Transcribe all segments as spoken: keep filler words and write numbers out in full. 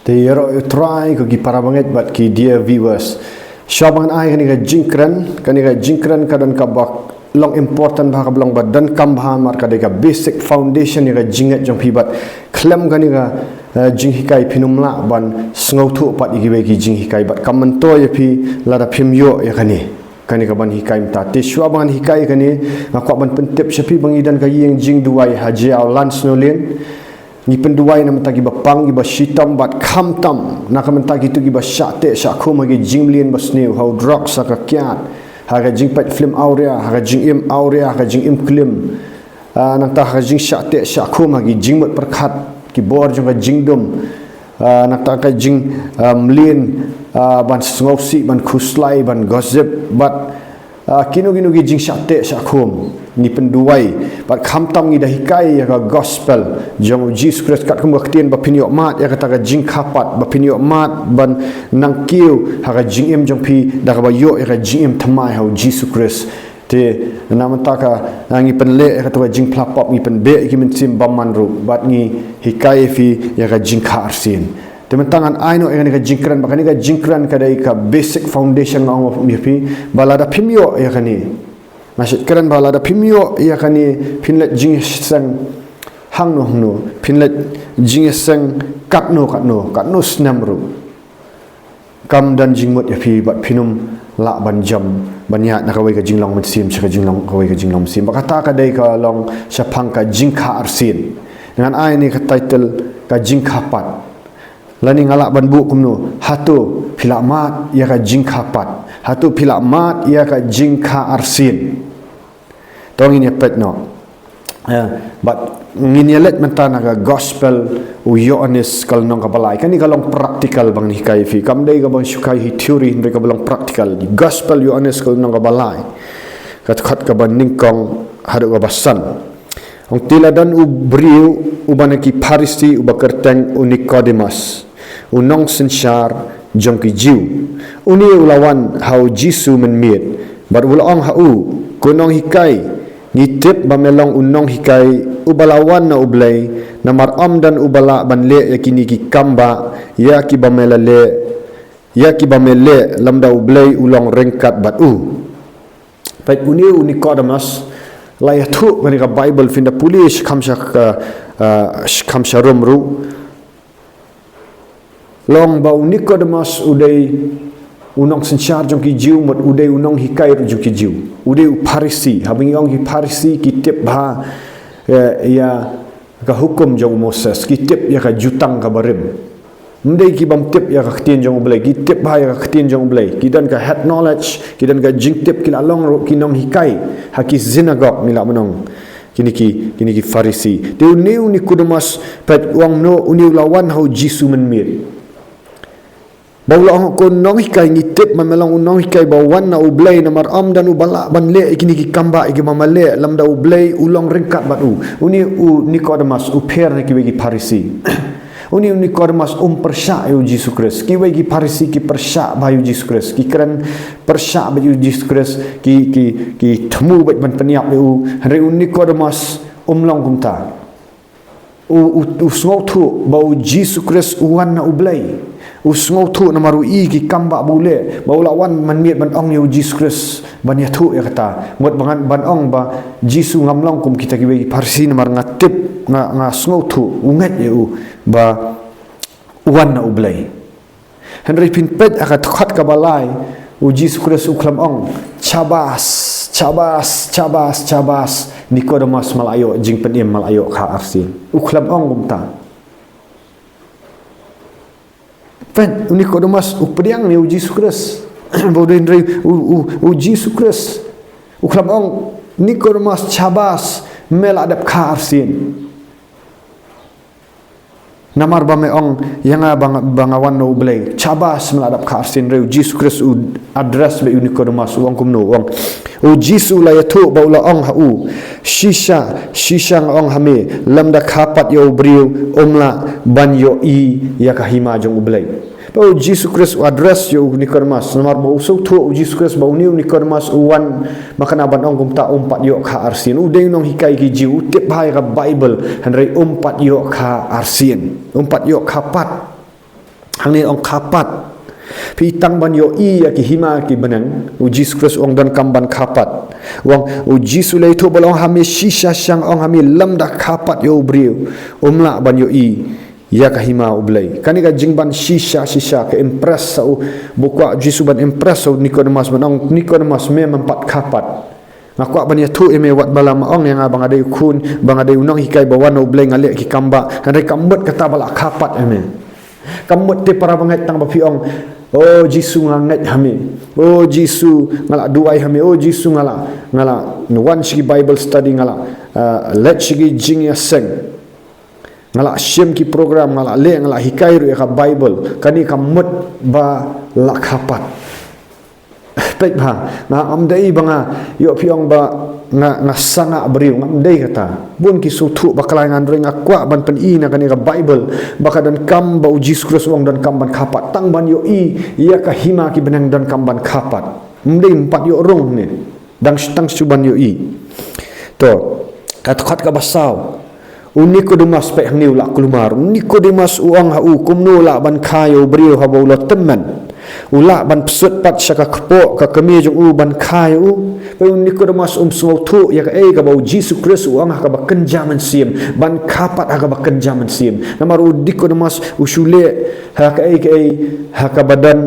Te ïaroh ïa U Trai ko ki para bangeit bad ki dear viewers. Shuwa ba ngan ai kane ka jingkren, kane ka jingkren ka don kaba long important bha, kaba long ba donkam bha, namar ka dei ka basic foundation ïa ka jingngeit jong phi bad khlem kane ka, eh, jinghikai phin ym lah ban sngewthuh pat ïa kiwei ki jinghikai bad kam myntoi ïa phi lada phim ïoh ïa kane. Kane kaban hikai mynta. Te shuwa ba ngan hikai kane, nga kwah ban pyntip sha phi ba ngi don ka ïing jingduwai ha Jaïaw Lansnowlane. Ngi pynduwai na bynta kiba pang, kiba shitom bad khamtam na ka bynta kito kiba shah teh shah khum ha ki jingmlien basniew, ha u drugs, ha ka kiad, ha ka jingpeit film awria, ha ka jingim awria, ha ka jingim klim. Ah, nangta ha ka jingshah teh shah khum ha ki jingmut pyrkhat, ki bor jong ka jingdum. Ah, nangta ka jing, ah, mlien, ah, ban sngewsih, ban khuslai, ban gossip bad, ah, kino kino ki jingshah teh shah khum. Ngi pynduwai bad khamtam ngi da hikai ïa ka gospel jong U Jisu Khrist katkum ka ktien ba phin ïoh mad ïa kata ka jingkha pat, ba phin ïoh mad ban nang kiew ha ka jingim jong phi da kaba ïoh ïa ka jingim thymmai ha U Jisu Khrist. Te na bynta ka, ah, ngi pynleh ïa kato ka jingphla pop, ngi pynbeh ïa ki mynsiem bymman ruh bad ngi hikai ïa phi ïa ka jingkha arsien. Te mynta ngan ai noh ïa kane ka jingkren, ba kane ka jingkren ka dei ka basic foundation nga ong ïa phi, ba lada phim ïoh ïa kane, nga shu kren ba lada phim ïoh ïa kane phin leit jingïaseng hangno hangno, phin leit jingïaseng katno katno, katno snem ruh. Kam don jingmut ïa phi bad phin ym lah ban jam, ban ïaid na kawei ka jinglong mynsiem sha ka jinglong, kawei ka jinglong mynsiem. Ba kata ka dei ka long shaphang ka jingkha arsien. Ngan ai ne ka title ka jingkha pat. Lane nga lah ban buh kumno, hato phi la mad ïa ka jingkha pat? Hato phi la mad ïa ka jingkha arsien? To ngin ïa peit noh. Eh, bad ngin ïa leit mynta na ka gospel u Ïoannis ka lynnong kaba lai. Kane ka long practical ba ngan hikai ïa phi. Kam dei kaba shu kai hi theory, hynrei kaba long practical. Gospel Ïoannis ka lynnong kaba lai, ka dkhot kaba nyngkong haduh kaba san. Ong te la don u briew uba na ki Pharisi uba kyrteng u Nikodemus, u nongsynshar jong ki Jiw. Une u la wan ha u Jisu mynmiet bad u la ong ha u, Ko Nonghikai, ngi tip ba me long u nonghikai uba la wan na U Blei, namar ym don uba lah ban leh ïa kine ki kam ba ïa kiba me la leh, ïa kiba me leh, lymda U Blei u long ryngkat bad u. Peit, une u Nikodemus la ïathuh, kane ka Baibl phin da pule shakham sha ka, ah, shakham sharum ruh. Long ba u Nikodemus u dei u nongsynshar jong ki Jiw, mut u dei u nonghikai ruh jong ki Jiw. U dei u Pharisi, haba ngi ong ki Pharisi ki tip bha, eh, ïa ka hukum jong u Moses, ki tip ïa ka jutang kaba rim. Ym dei ki bym tip ïa ka ktien jong U Blei, ki tip bha ïa ka ktien jong U Blei. Ki don ka head knowledge, ki don ka jingtip, ki la long ruh ki nonghikai ha ki synagog, ngi lah ban ong. Kine ki, kine ki Pharisi. Te une u Nikodemus, peit, u ong kumno, une u la wan ha u Jisu mynmiet. Ba u la ong, Ko Nonghikai, ngi tip ba me long u nonghikai ba wan na U Blei, namar ym don uba lah ban leh ïa kine ki kam ba ïa kiba me leh, lymda U Blei u long ryngkat bad u. Une u Nikodemus u pher na kiwei ki Pharisi. Une u Nikodemus um pyrshah ïa u Jisu Khrist. Kiwei ki Pharisi ki pyrshah bha ïa u Jisu Khrist, ki kren pyrshah bha ïa u Jisu Khrist, ki, ki, ki thmu bha ban pynïap ïa u. Hynrei u Nikodemus um long kumta. U, u, u sngewthuh ba u Jisu Khrist u wan na U Blei. U sngewthuh namar u i ki kam ba u leh, ba u la wan mynmiet ban ong ïa u Jisu Khrist, ban ïathuh ïa kata. Mut ba ngan ban ong ba Jisu, ngam long kum kita kiwei ki Pharisi namar nga tip, nga, nga sngewthuh, u ngeit ïa u ba u wan na U Blei. Hynrei phin peit ha ka dkhot kaba lai, u Jisu Khrist u khlem ong, Shabas, shabas, shabas, shabas, Nikodemus, me la ïoh jingpynim, me la ïoh kha arsien. U khlem ong kumta. Peit, u Nikodemus u pdiang ïa u Jisu Khrist. Ba u dei, hynrei u, u, u Jisu Khrist u khlem ong, Nikodemus, shabas, me la dep kha arsien. Namar ba me ong ïa nga ba nga, ba nga wan na U Blei. Shabas, me la dep kha arsien. Hynrei u Jisu Khrist u address beit ïa u Nikodemus, u ong kumno, u ong. U Jisu u la ïathuh bad u la ong ha u, Shisha, shisha nga ong ha me, lymda kha pat ïa u briew um lah ban ïohi ïa ka hima jong U Blei. Ba u Jisu Khrist u address ïa u Nikodemus, namar ba u sngewthuh u Jisu Khrist ba une u Nikodemus u wan makna ban ong kumta, um pat ïoh kha arsien. U dei u nonghikai ki Jiw, u tip bha ïa ka Baibl, hynrei um pat ïoh kha arsien. Um pat ïoh kha pat. Hangne ong kha pat. Phi tang ban ïohi ïa ki hima ki bneng. U Jisu Khrist u ong donkam ban kha pat. U ong, u Jisu u la ïathuh bad u ong ha me shisha shisha nga ong ha me lymda kha pat ïa u briew um lah ban ïohi ïa ka hima U Blei. Kane ka jingban shisha shisha ka impress sa u, ba u kwah u Jisu ban impress sa u Nicodemus ban ong, Nicodemus, me mem pat kha pat. Nga kwah ban ïathuh ïa me wat ba la ma ong ïa nga ba nga dei u khun, ba nga dei u nonghikai ba wan na U Blei, nga leh ki kam ba. Hynrei kam mut kata ba la kha pat ïa me. Kam mut te para bangeit tang ba phi ong, "O Jisu nga ngeit ha me. O Jisu nga la duwai ha me. O Jisu nga la, nga la wan sha ki Bible study, nga la, ah, leit sha ki jingïaseng. Nga la shim ki program, nga la leh, nga la hikai ruh ïa ka Bible." Kane kam mut ba la kha pat. Peit bha, nga ngam dei ba nga ïoh phi ong ba nga, nga sangah briew, ngam dei kata. Bun ki sngewthuh bakla ïa nga, hynrei nga kwah ban pyni na kane ka Bible ba ka donkam ba u Jisu Khrist u ong donkam ban kha pat, tang ban ïohi ïa ka hima ki bneng donkam ban kha pat. Ym dei, ym pat ïoh rung ne. Dang shu, tang shu ban ïohi. To, ka dkhot kaba saw. U Nicodemus, peit hangne u la kulmar. U Nicodemus u ong ha u, kumno lah ban kha ïa u briew haba u la tymmen? U lah ban psut pat sha ka kpoh ka kmie jong u ban kha ïa u? Peit u Nicodemus um sngewthuh ïa kaei kaba u Jisu Khrist u ong ha kaba kynja mynsiem, ban kha pat ha kaba kynja mynsiem. Namar u Nicodemus u shu leh ha kaei kaei ha kaba don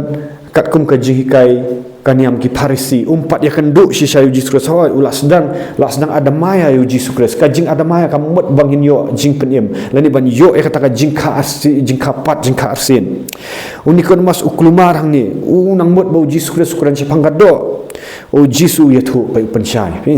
katkum ka jinghikai ka niam ki Pharisi. Um pat ïakynduh shisha ïa u Jisu Khrist. Hooid, u la sdang, la sdang admire ïa u Jisu Khrist. Ka jingadmire kam mut ban ngin ïoh jingpynim lane ban ïoh ïa kata ka jingkha arsi, jingkha pat, jingkha arsien. U Nicodemus u kulmar hangne, u nang mut ba u Jisu Khrist u kren shaphang ka doh. U Jisu u ïathuh, peit u pynshai. Phi.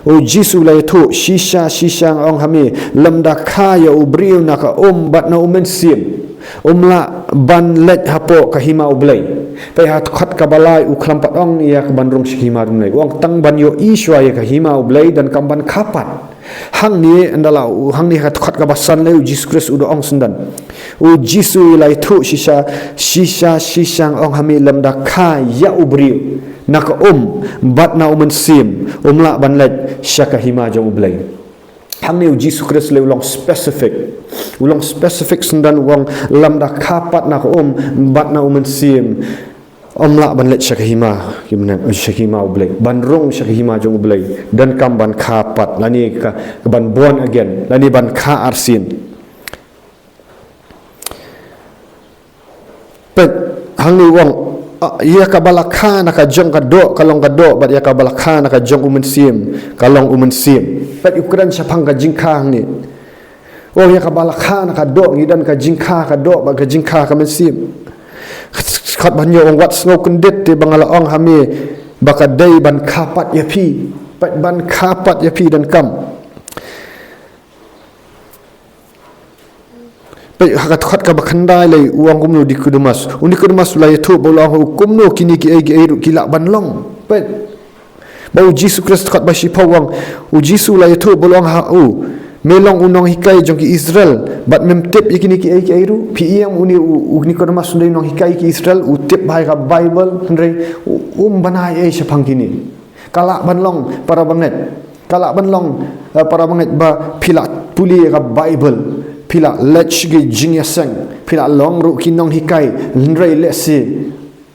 U Jisu u la ïathuh, shisha shisha nga ong ha me, lymda kha ïa u briew na ka um bad na u mynsiem, um lah ban leit hapoh ka hima U Blei. Peit ha dkhot kaba lai u khlem pat ong ïa ka ban rung sha ka hima U Blei. U ong tang ban ïohi shuwa ïa ka hima U Blei donkam ban kha pat. Hangne ynda la u, hangne ha dkhot kaba san lei u Jisu Khrist u da ong syndon. U Jisu u la ïathuh shisha, shisha shisha nga ong ha me, lymda kha ïa u briew na ka um bad na u mynsiem, um lah ban leit sha ka hima jong U Blei. Hangne u Jisu Khrist lei u long specific. U long specific syndon, u ong lymda kha pat na ka um bad na u mynsiem, um lah ban leit sha ka hima, ki mneng, sha ka hima U Blei. Ban rung sha ka hima jong U Blei, donkam ban kha pat, lane ka, ka ban born again, lane ban kha arsien. Peit, hangne u ong, ah, ïa kaba la kha na ka jong ka doh, ka long ka doh, bad ïa kaba la kha na ka jong u mynsiem, ka long u mynsiem. Peit u kren shaphang ka jingkha hangne. U ong ïa kaba la kha na ka doh, ngi don ka jingkha ka doh, bad ka jingkha ka mynsiem. Khat ban ïa u ong wat sngew kyndit te ba nga la ong ha me, ba ka dei ban kha pat ïa phi. Peit ban kha pat ïa phi donkam. Peit ha ka dkhot kaba khyndai lei u ong kumno u Nicodemus. U Nicodemus u la ïathuh bad u la ong ha u kumno kine kiei kiei ruh ki lah ban long. Peit. Ba u Jisu Khrist, dkhot ba shiphew u ong. U Jisu u la ïathuh bad u la ong ha u. Me long u nonghikai jong ki Israel. Bad mem tip ïa kine kiei kiei ruh. Phi ïohi em une u, u Nicodemus u dei u nonghikai ki Israel. U tip bha ïa ka Bible. Hynrei u, um bana ei ei shaphang kine. Ka lah ban long para bangeit. Ka lah ban long, eh, para bangeit ba phi la pule ka Bible, phi la leit sha ki jingïaseng, phi la long ruh ki nonghikai, hynrei lehse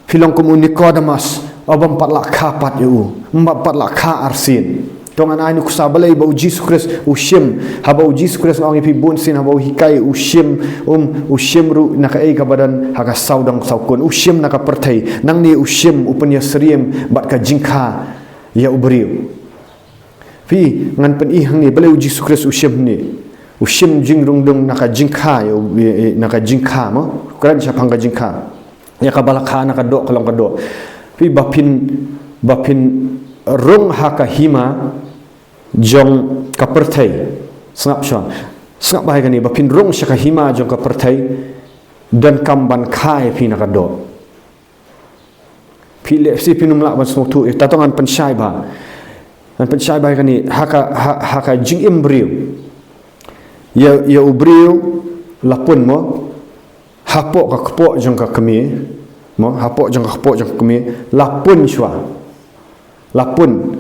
phi long kum u Nicodemus, u bym pat la kha pat ïa u, bym pat la kha arsien. To ngan ai nuksa balei ba u Jisu Khrist u shim, haba u Jisu Khrist nga ong ïa phi bun sien haba u hikai u shim, um, u shim ruh na kaei kaba don ha ka sawdong sawkun, u shim na ka pyrthei, nangne u shim u pynïasyriem bad ka jingkha ïa u briew. Phi, ngan pyni hangne, balei u Jisu Khrist u shim hangne. U shim jingrung dung na ka jingkha, ïa u, ïa, ïa, na ka jingkha, mo? Kren shaphang ka jingkha. Ïa kaba la kha na ka doh, ka long ka doh. Phi ba phin, ba phin rung ha ka hima jong ka pyrthei. Sngap shwa. Sngap bha ïa kane, ba phin rung sha ka hima jong ka pyrthei. Donkam ban kha ïa phi na ka doh. Phi lehse phin ym lah ban sngewthuh, eh, ta to ngan pynshai bha. Ngan pynshai bha ïa kane, ha ka, ha, ha ka jingim briew. Ïa, ïa u briew, la pun mo. Hapoh ka kpoh jong ka kmie. Mo, hapoh jong ka kpoh jong ka kmie. La pun shwa. La pun.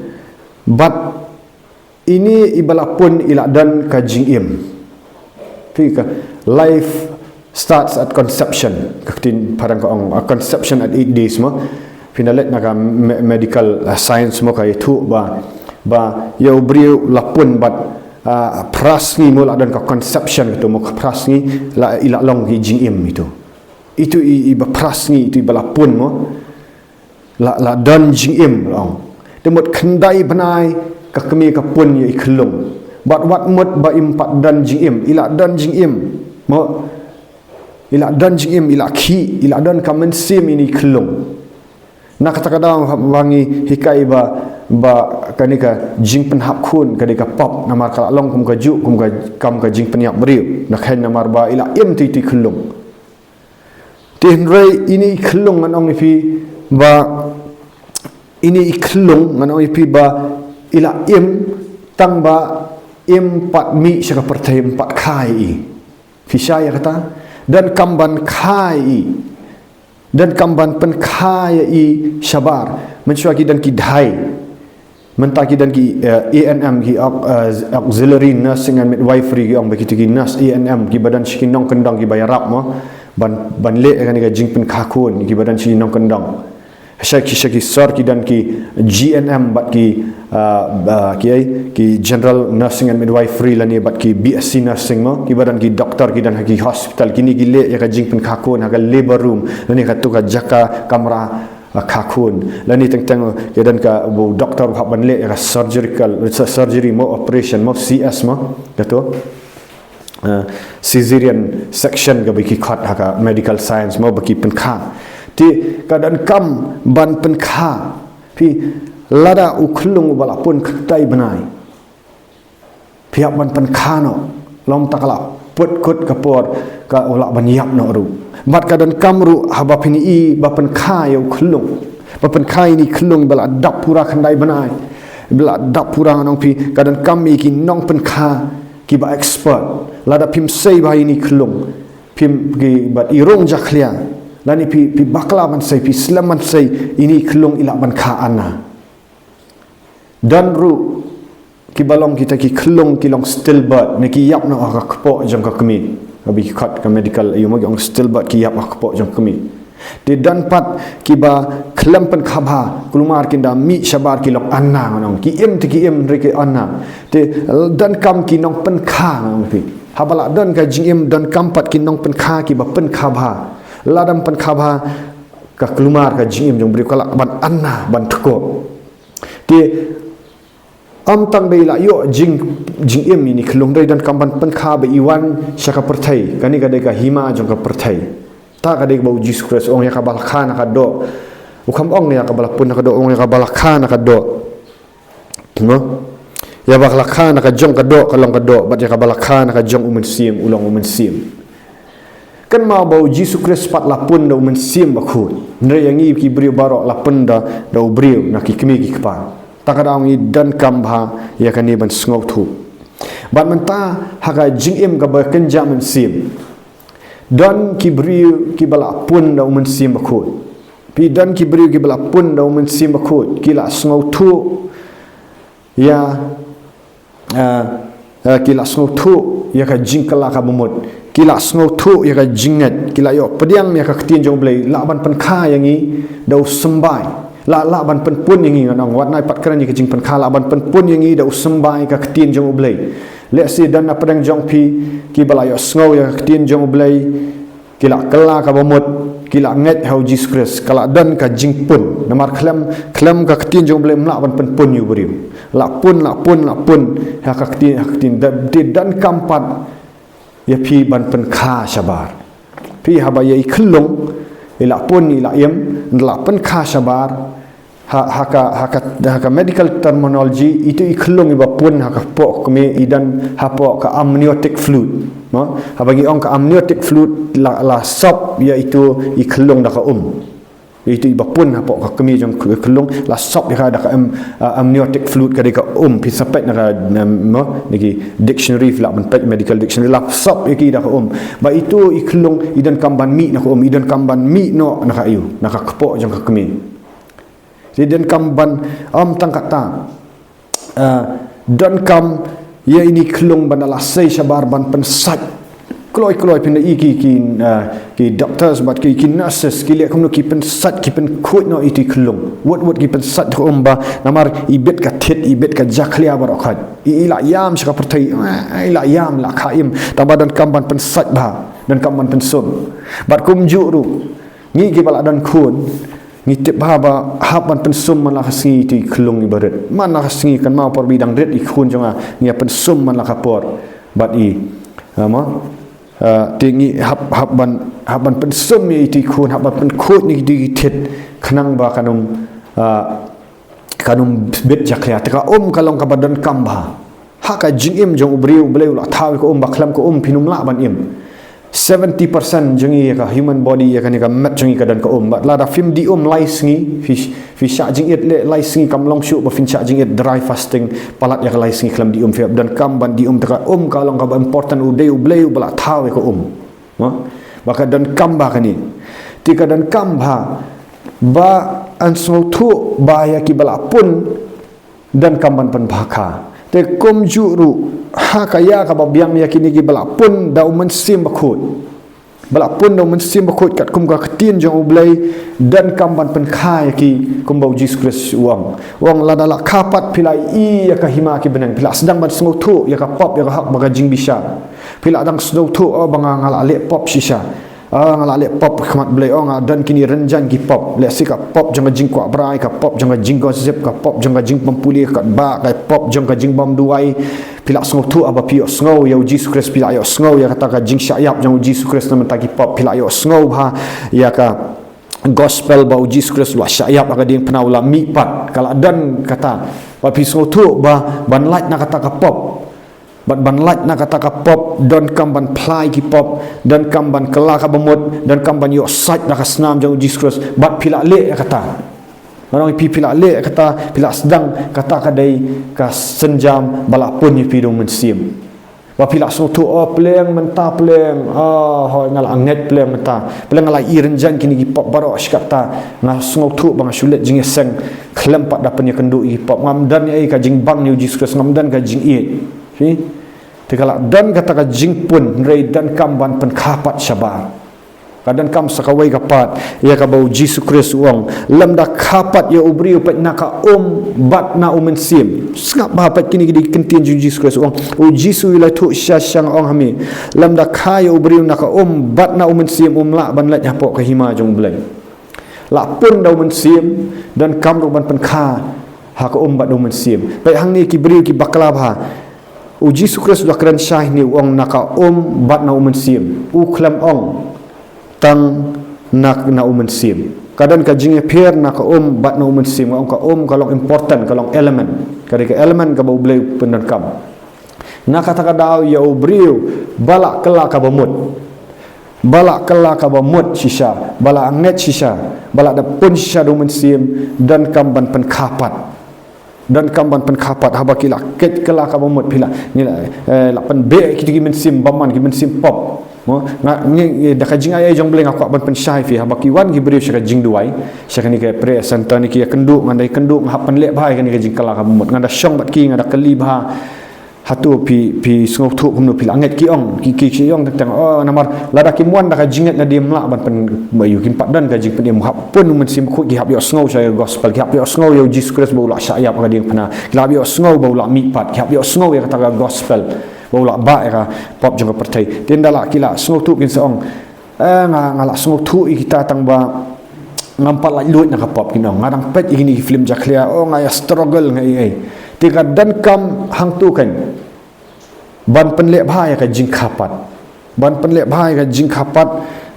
Bad ine iba la pun i la don ka jingim. Phi ka life starts at conception. Ka ktien phareng ka ong, a conception at eight days mo. Phin da leit na ka me-, medical, uh, science mo, ka ïathuh ba, ba ïa u briew la pun bad, uh, phra sngi mo la don ka conception, katu mo, ka phra sngi la, i la long ki jingim itu. Itu i, i ba phra sngi itu i ba la pun mo. La, la don jingim, la ong. Te mut khyndai bnai ka kmie ka pun ïa i khyllung. Bad wat mut ba im pat don jingim, i la don jingim. Mo, i la don jingim, i la khih, i la don ka mynsiem ïa i khyllung. Na kata ka daw ba ngi hikai ba, ba kane ka jingpynhap khun ka dei ka pop, namar ka la long kum ka juk, kum ka, kam ka jingpynïap briew. Na khein namar ba i la im tu i khyllung. Te hynrei ine i khyllung ngan ong ïa phi ba, ine i khyllung ngan ong ïa phi ba i la im tang ba im pat mih sha ka pyrthei, im pat kha ïa i. Phi shai ïa kata? Donkam ban kha ïa i. Donkam ban pynkha ïa i shabar. Mynshuwa ki don ki dei. Mynta ki don ki, eh, A N M, ki au-, eh, Auxiliary Nursing and Midwifery, ki ong ba kito ki nurse A N M, ki ba don sha ki nongkyndong ki ba ïarap mo, ban, ban leh ïa kane ka jingpynkha khun, ki ba don sha ki nongkyndong. Sha ki, sha ki sor ki don ki G N M bad ki, eh, eh, ki ai, ki General Nursing and Midwifery lane bad ki B S C Nursing mo, ki ba don ki doktor, ki don ha ki hospital, kine ki leh ïa ka jingpynkha khun ha ka labor room lane katu ka jaka kamra, ah, kha khun. Lane teng teng ki don ka, u doktor u hap ban leh ïa ka surgical, sur-, surgery mo, operation mo, C S mo, katu. Ah, caesarean section kaba ki khot ha ka medical science mo, ba ki pynkha. Te ka donkam ban pynkha. Phi, lada u khyllung u ba la pun khyndai bnai, phi hap ban pynkha noh. Lymda ka la put kut ka por, ka u lah ban ïap noh ruh. Bad ka donkam ruh haba phin ïohi ba pynkha ïa u khyllung, ba pynkha ïa ine i khyllung ba la dap pura khyndai bnai, ba la dap pura, ngan ong phi, ka donkam ïa ki nongpynkha ki ba expert. Lada phim sei bha ïa ine i khyllung, phim, ki bad i rung jakhlia, lane phi, phi bakla ban sei, phi slem ban sei, ine i khyllung i lah ban kha anna. Don ruh ki ba long kita ki khyllung ki long stillbirth, ne ki ïap noh ha ka kpoh jong ka kmie. Kaba ki khot ka medical, ïa mo, ki ong stillbirth, ki ïap ha ka kpoh jong ka kmie. Te don pat ki ba khlem pynkha bha, kulmar kin da mih shabar, ki long anna, ngan ong. Ki im te ki im hynrei ki anna. Te donkam ki nongpynkha, ngan ong phi. Haba la don ka jingim, donkam pat ki nongpynkha ki ba pynkha bha. Lada ym pynkha bha, ka kulmar ka jingim jong u briew ka lah ban anna, ban tkoh. Te ym tang ba i la ïoh jing, jingim ine i khyllung, hynrei donkam ban pynkha ba i wan sha ka pyrthei. Kane ka dei ka hima jong ka pyrthei. Ta ka dei kaba u Jisu Khrist u ong, ïa kaba la kha na ka doh. U kham ong ïa kaba la pun na ka doh, u ong ïa kaba la kha na ka doh. Mo? Ïa ba la kha na ka jong ka doh ka long ka doh, bad ïa kaba la kha na ka jong u Mynsiem u long u Mynsiem. Kynmaw ba u Jisu Khrist pat la pun da u Mynsiem Bakhuid. Hynrei ïa ngi ki briew baroh la pun da, da u briew, na ki kmie ki kpa. Ta ka daw ngi donkam bha ïa kane ban sngewthuh. Bad mynta ha ka jingim kaba kynja mynsiem, don ki briew ki ba la pun da u Mynsiem Bakhuid. Phi, don ki briew ki ba la pun da u Mynsiem Bakhuid, ki la sngewthuh ïa, eh, eh, ki la sngewthuh ïa ka jingkylla ka bamut, ki la sngewthuh ïa ka jingngeit, ki la ïoh pdiang ïa ka ktien jong u Blei, lah ban pynkha ïa ngi da u symbai, lah, lah ban pynpun ïa ngi, ngan ong, wat nai pat kren ïa ka jingpynkha, lah ban pynpun ïa ngi da u symbai ka ktien jong u Blei. Lehse don na pdeng jong phi ki ba la ïohsngew ïa ka ktien jong u Blei, ki la kylla ka bamut, ki la ngeit ha u Jisu Khrist, ka la don ka jingpun. Namar khlem, khlem ka ktien jong u Blei ym lah ban pynpun ïa u briew. La pun, la pun, la pun ha ka ktien, ha ka ktien. Da, te donkam pat ïa phi ban pynkha shabar. Phi, haba ïa i khyllung i la pun, i la im, la pynkha shabar, ha, ha ka, ha ka, ha ka medical terminology, itu i khyllung i ba pun ha ka kpoh kmie i don hapoh ka amniotic fluid. Mo? Haba ngi ong ka amniotic fluid, la, la sop ïa itu i khyllung da ka um. Itu i ba pun hapoh ka kmie jong ka khyllung, la sop ïa ka da ka am-, ah, amniotic fluid, ka dei ka um, phi sa peit na ka, em, mo, na ki dictionary, phi lah ban peit medical dictionary, la sop ïa ki da ka um. Ba itu i khyllung i donkam ban mih na ka um, i donkam ban mih noh na ka ïew, na ka kpoh jong ka kmie. Te donkam ban, ym tang kata, ah, donkam ïa ine i khyllung ban da la sei shabar ban pynsait Kloi kloi phin da i ki ki, uh, ki doctors bad ki ki nurses ki leh kumno, ki pynsait, ki pynkhuid noh ïa iti i khyllung. Wat wat ki pynsait ka um ba namar i bit ka thied, i bit ka jakhlia baroh khoit. I, i la ïam sha ka pyrthei, i la ïam, la kha im. Tang ba donkam ban pynsait bha, donkam ban pynsum. Bad kumjuh ruh ngi kiba la don khun, ngi tip bha ba hap ban pynsum man la ka sngi iti i khyllung iba rit. Man la ka sngi, kynmaw por ba i dang rit i khun jong nga, ngi ïa pynsum man la ka por bad i. Ama, uh, te ngi hap, hap ban, hap ban pynsum ïa iti i khun, hap ban pynkhuid ïa iti i thied, khnang ba kan ym, uh, kan ym bit jakhlia. Te ka um ka long kaba donkam bha. Ha ka jingim jong u briew, U Blei u la thaw ïa ka um, ba khlem ka um phin ym lah ban im. Seventy percent jong ngi, ïa ka human body, ïa kane ka met jong ngi, ka don ka um. Bad lada phim die um lai sngi, phi, phi shah jingit leh lai sngi, kam long shuh ba phin shah jingit, dry fasting, palat ïa ka lai sngi khlem die um. Phi hap donkam ban die um. Te ka um ka long kaba important, u dei U Blei uba la thaw ïa ka um. Mo? Ba ka donkam bha kane. Te ka donkam bha ba yn sngewthuh ba ïa kiba la pun donkam ban pynbha kha. Te kumjuh ruh ha ka ïa kaba biang ïa kine kiba la pun da U Mynsiem Bakhuid. Ba la pun da U Mynsiem Bakhuid katkum ka ktien jong U Blei, donkam ban pynkha ïa ki kumba U Jisu Khrist u ong. U ong lada la kha pat phi la i ïa ka hima ki bneng, phi la sdang ban sngewthuh ïa ka pop, ïa ka hok bad ka jingbishar. Phi la dang sngewthuh, oh, ba nga, nga la leh pop shisha. Ah, nga la leh pop ha khmat Blei, oh, nga don kine rynjang ki pop. Lehse ka pop jong ka jingkwah brai, ka pop jong ka jinggossip, ka pop jong ka jingpympule, ka ba, ka pop jong ka jingbym duwai. Phi la sngewthuh, ah, ba phi ïohsngew ïa U Jisu Khrist, phi la ïohsngew ïa kata ka jingshah ïap jong U Jisu Khrist namar kata ki pop, phi la ïohsngew bha ïa ka gospel ba U Jisu Khrist u la shah ïap ha ka diengphna, u la mihpat. Ka la don kata ba phi sngewthuh ba ban lait na kata ka pop. Bad ban lait na kata ka pop, donkam ban phla ïa ki pop, donkam ban kylla kaba mut, donkam ban ïoh sait da ka snam jong U Jisu Khrist, bad phi la leh ïa kata. Nga ong ïa phi, phi la leh ïa kata, phi la sdang, kata ka dei ka sienjam ba la pun ïa phi da U Mynsiem. Ba phi la sngewthuh, oh, pleng mynta, pleng, oh, hooid, nga la ngeit, pleng mynta, pleng nga la i rynjang kine ki pop baroh, shi katta nga sngewthuh ba nga shu leit jingïaseng khlem pat da pynïakynduh ïa ki pop. Ngam don ei ka jingbang na U Jisu Khrist, ngam don ka jingïeit. Phi? Te ka la don kata ka jingpun, hynrei donkam ban pynkha pat shabar. Ka donkam sa kawei ka pat ïa kaba U Jisu Khrist u ong, lymda kha pat ïa u briew peit na ka um bad na U Mynsiem. Sngap bha, peit kine ki dei ki ktien jong U Jisu Khrist, u ong, U Jisu u la ïathuh shisha, nga ong ha me, lymda kha ïa u briew na ka um bad na U Mynsiem, um lah ban leit hapoh ka hima jong U Blei. La pun da U Mynsiem, donkam ruh ban pynkha ha ka um bad U Mynsiem. Peit hangne ki briew ki bakla bha. U Jisu Khrist u la kren shai hangne, u ong na ka um bad na U Mynsiem. U khlem ong tang na, na U Mynsiem. Ka don ka jingïapher na ka um bad na U Mynsiem. Nga ong ka um ka long important, ka long element. Ka dei ka element kaba U Blei u pyndonkam. Na kata ka daw ïa u briew ba la kylla kaba mut, ba la kylla kaba mut shisha, ba la ngeit shisha, ba la da pun shisha da U Mynsiem, donkam ban pynkha pat. Donkam ban pynkha pat, haba ki la kit kylla kaba mut, phi la, ngi la, eh, la pynbeh kito ki mynsiem bymman, ki mynsiem pop. Mo, nga, ngi, ngi, da ka jingai jong U Blei nga kwah ban pynshai phi, haba ki wan ki briew sha ka jingduwai, sha kane ka prayer center ne ki ïakynduh, ngan da ïakynduh, nga hap pynleh bha ïa kane ka jingkylla kaba mut. Ngan da shong bad ki, ngan da kylli bha, hato phi, phi sngewthuh kumno, phi la ngeit, ki ong, ki, ki, ki ong teng teng, oh, namar lada kim wan da ka jingngeit, lada kim lah ban pyn, ba ïoh, kim pat don ka jingpynim. Hap pun U Mynsiem Bakhuid, ki hap ïohsngew sha ïa ka gospel, ki hap ïohsngew ïa U Jisu Khrist ba u la shah ïap ha ka diengphna, ki la hap ïohsngew ba u la mihpat, ki hap ïohsngew ïa kata ka gospel ba u la bah ïa ka pop jong ka pyrthei. Te ynda la ki la sngewthuh, kin sa ong, eh, nga, nga la sngewthuh ïa kita, tang ba ngam pat laitluid na ka pop, kin ong. Nga dang peit ïa kine ki film jakhlia, oh, nga ïa struggle, nga ïa, ïa. Te ka donkam hangto kan ban pynleh bha ïa ka jingkha pat. Ban pynleh bha ïa ka jingkha pat,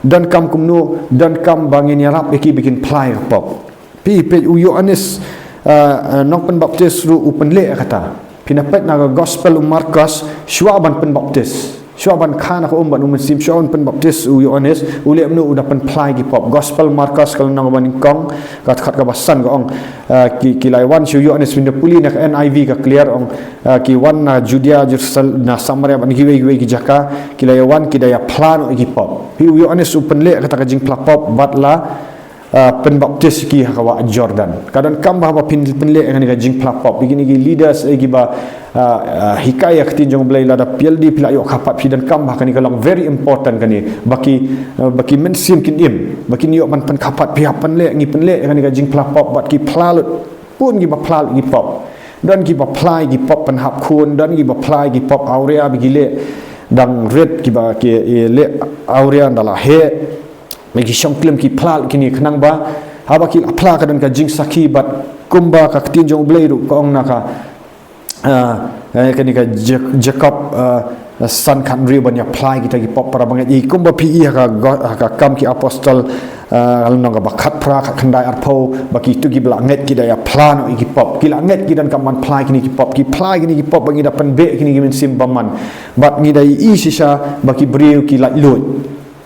donkam kumno, donkam ba ngin ïarap ïa ki ba kin phla ïa ka pop. Phi peit u Ïoannis, ah, ah, nongpynbaptis ruh u pynleh ïa kata. Phin da peit na ka gospel u Markos, shuwa ban pynbaptis, shuwa ban kha na ka um bad U Mynsiem, shuwa ban pynbaptis u Ïoannis, u leh kumno, u da pynphla ïa ki pop. Gospel Markos ka lynnong kaba nyngkong, ka dkhot kaba san ka ong, ah, ki, ki la ïa wan sha u Ïoannis, phin da pule na ka N I V ka clear, ong, ah, ki wan na Judia, Jerusal-, na Samaria bad na kiwei kiwei ki jaka, ki la ïa wan, ki da ïa phla noh ïa ki pop. Phi, u Ïoannis u pynleh kata ka jingphla pop bad la ah, pynbaptis ki ha ka wah Jordan. Ka donkam ba haba phin pynleh ïa kane ka jingphla pop, ïa kine ki leaders, ïa kiba, ah, ah, hikai ïa ka ktien jong U Blei, lada phi ïalade phi la ïoh ka pat, phi donkam ba kane ka long very important kane. Ba ki, ah, ba ki mynsiem kin im, ba kin ïoh ban pynkhaphat, phi hap pynleh, ngi pynleh ïa kane ka jingphla pop, bad ki phla lut. Bun kiba phla lut ki pop. Don kiba phla ïa ki pop pynhap khun, don kiba phla ïa ki pop awria ba ki leh dang rit, kiba ki, eh, leh awria ynda la heh. Ba ki shong klim, ki phla lut kine khnang ba haba ki la phla ka don ka jingsakhi, bad kumba ka ktien jong U Blei ruh ka ong na ka, ah, eh, kane ka Jak-, Jakob, ah, san khathynriew, ban ïa phla ïa kita ki pop para bangeit. Ïa kumba phi i ha ka go-, ha ka Kam ki Apostol, ah, lynnong kaba khatphra, khatkhyndai, arphew, ba kito kiba la ngeit ki da ïa phla noh ïa ki pop. Ki la ngeit, ki donkam ban phla ïa kine ki pop. Ki phla ïa kine ki pop ba ngi da pynbeh ïa kine ki mynsiem bymman. Bad ngi da i shisha ba ki briew ki laitluid.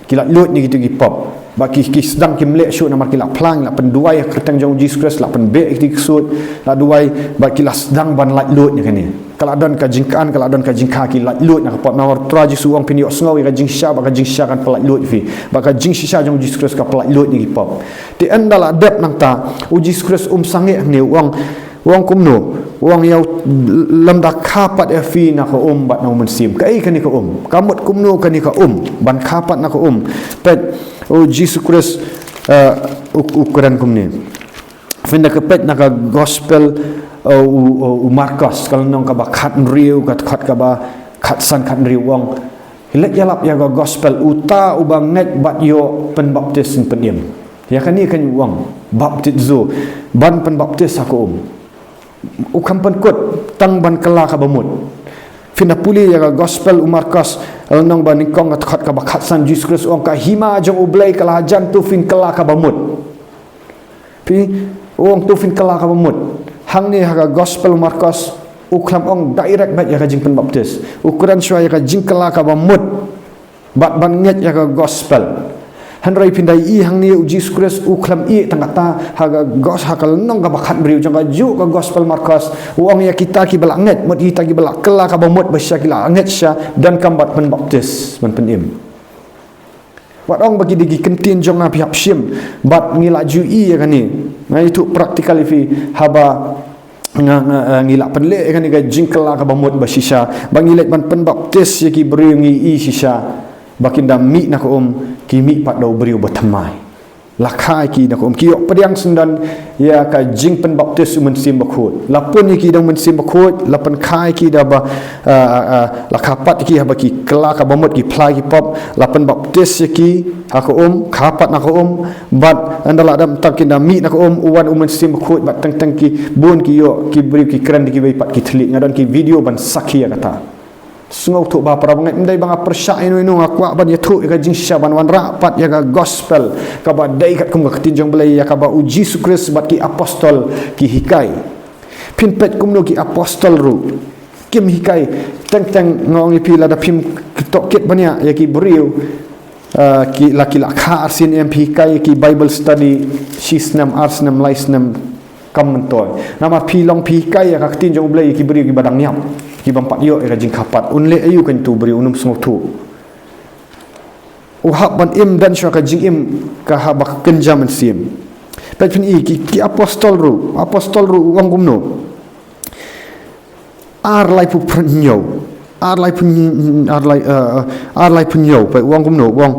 Ki laitluid na kito ki pop. Ba ki, ki sdang kim leh shuh namar ki la phla, la pynduwai ha ka kyrteng jong U Jisu Khrist, la pynbeh ïa kito ki ksuid, la duwai, bad ki la sdang ban laitluid na kane. Ka la don ka jingkhan, ka la don ka jingkha, ki laitluid na ka pop. Namar U Trai Jisu u ong, phin ïohsngew ïa ka jingshisha, bad ka jingshisha kan pyllaitluid ïa phi. Bad ka jingshisha jong U Jisu Khrist ka pyllaitluid na ki pop. Te ynda la dep nangta, U Jisu Khrist um sangeh hangne, u ong, u ong kumno, u ong ïa u, lymda kha pat ïa phi na ka um bad na U Mynsiem. Kaei kane ka um? Ka mut kumno kane ka um ban kha pat na ka um? Peit, U Jisu Khrist, eh, u, u kren kumne. Phin da ka peit na ka Gospel, eh, u, u, u Markos, ka lynnong kaba khathynriew, ka dkhot kaba khatsan, khathynriew, u ong, leit ïalap ïa ka Gospel, uta uba ngeit bad ïoh pynbaptis yn pynim. Ïa kane kan ong baptizo, ban pynbaptis ha ka um. U kham pynkut tang ban kylla kaba mut. Phin da pule ïa ka Gospel u Markos, lynnong ba nyngkong, ka dkhot kaba khatsan, U Jisu Khrist u ong, ka hima jong U Blei ka la jan, to phin kylla kaba mut. Phi, u ong to phin kylla kaba mut. Hangne ha ka Gospel u Markos, u khlem ong direct beit ïa ka jingpynbaptis. U kren shuwa ïa ka jingkylla kaba mut. Bad ban ngeit ïa ka Gospel. Hynrei phin da i hangne U Jisu Khrist u khlem ïeh tang katta, ha ka gos-, ha ka lynnong kaba khathynriew jong kajuh ka Gospel Markos, u ong ïa kita kiba la ngeit, mut kita kiba la kylla kaba mut ba shisha, ki la ngeit shisha, donkam ban pynbaptis, ban pynim. Wat ong ba ki dei ki ktien jong nga, phi hap shim. Bad ngi la ju i ïa kane. Nga ïathuh practical ïa phi, haba nga, nga, eh, ngi la pynleh ïa kane ka jingkylla kaba mut ba shisha, ba ngi leit ban pynbaptis ïa ki briew, ngi i shisha ba kin da mih na ka um, ki mih pat da u briew ba thymmai. La kha ïa ki na ka um, ki ïoh pdiang syndon ïa ka jingpynbaptis U Mynsiem Bakhuid. La pun ïa ki da U Mynsiem Bakhuid, la pynkha ïa ki da ba, ah, ah, ah, la kha pat ïa ki haba ki kylla kaba mut, ki phla ïa ki pop, la pynbaptis ïa ki ha ka um, kha pat na ka um. Bad ynda la dep tang kin da mih na ka um, u wan U Mynsiem Bakhuid, bad teng teng ki bun ki ïoh, ki briew ki kren da kiwei pat ki thylliej. Nga don ki video ban sakhi ïa kata. Sngewthuh ba para bangeit, ym dei ba nga pyrshah ïano ïano, nga kwah ban ïathuh ïa ka jingshisha, ban wanrah pat ïa ka Gospel kaba dei katkum ka ktien jong U Blei, ïa kaba U Jisu Khrist bad ki apostol ki hikai. Phin peit kumno ki apostol ruh kim hikai. Teng teng nga ong ïa phi, lada phim tohkit bniah ïa ki briew, ah, ki la, ki la kha arsien, em, phi hikai ïa ki Bible study shi snem, ar snem, lai snem, kam myntoi. Namar phi long phi hikai ïa ka ktien jong U Blei ïa ki briew kiba dang ïap, ki bym pat ïoh ïa ka jingkha pat. Un leh aïu kane uto u briew, un ym sngewthuh. U hap ban im, don shuwa ka jingim ka haba kynja mynsiem. Peit phin i ki, ki apostol ruh, apostol ruh u ong kumno? Ar laiphew hynñiew. Ar laiphew hynñiew, ar lai, eh, ar laiphew hynñiew. Peit u ong kumno, u ong.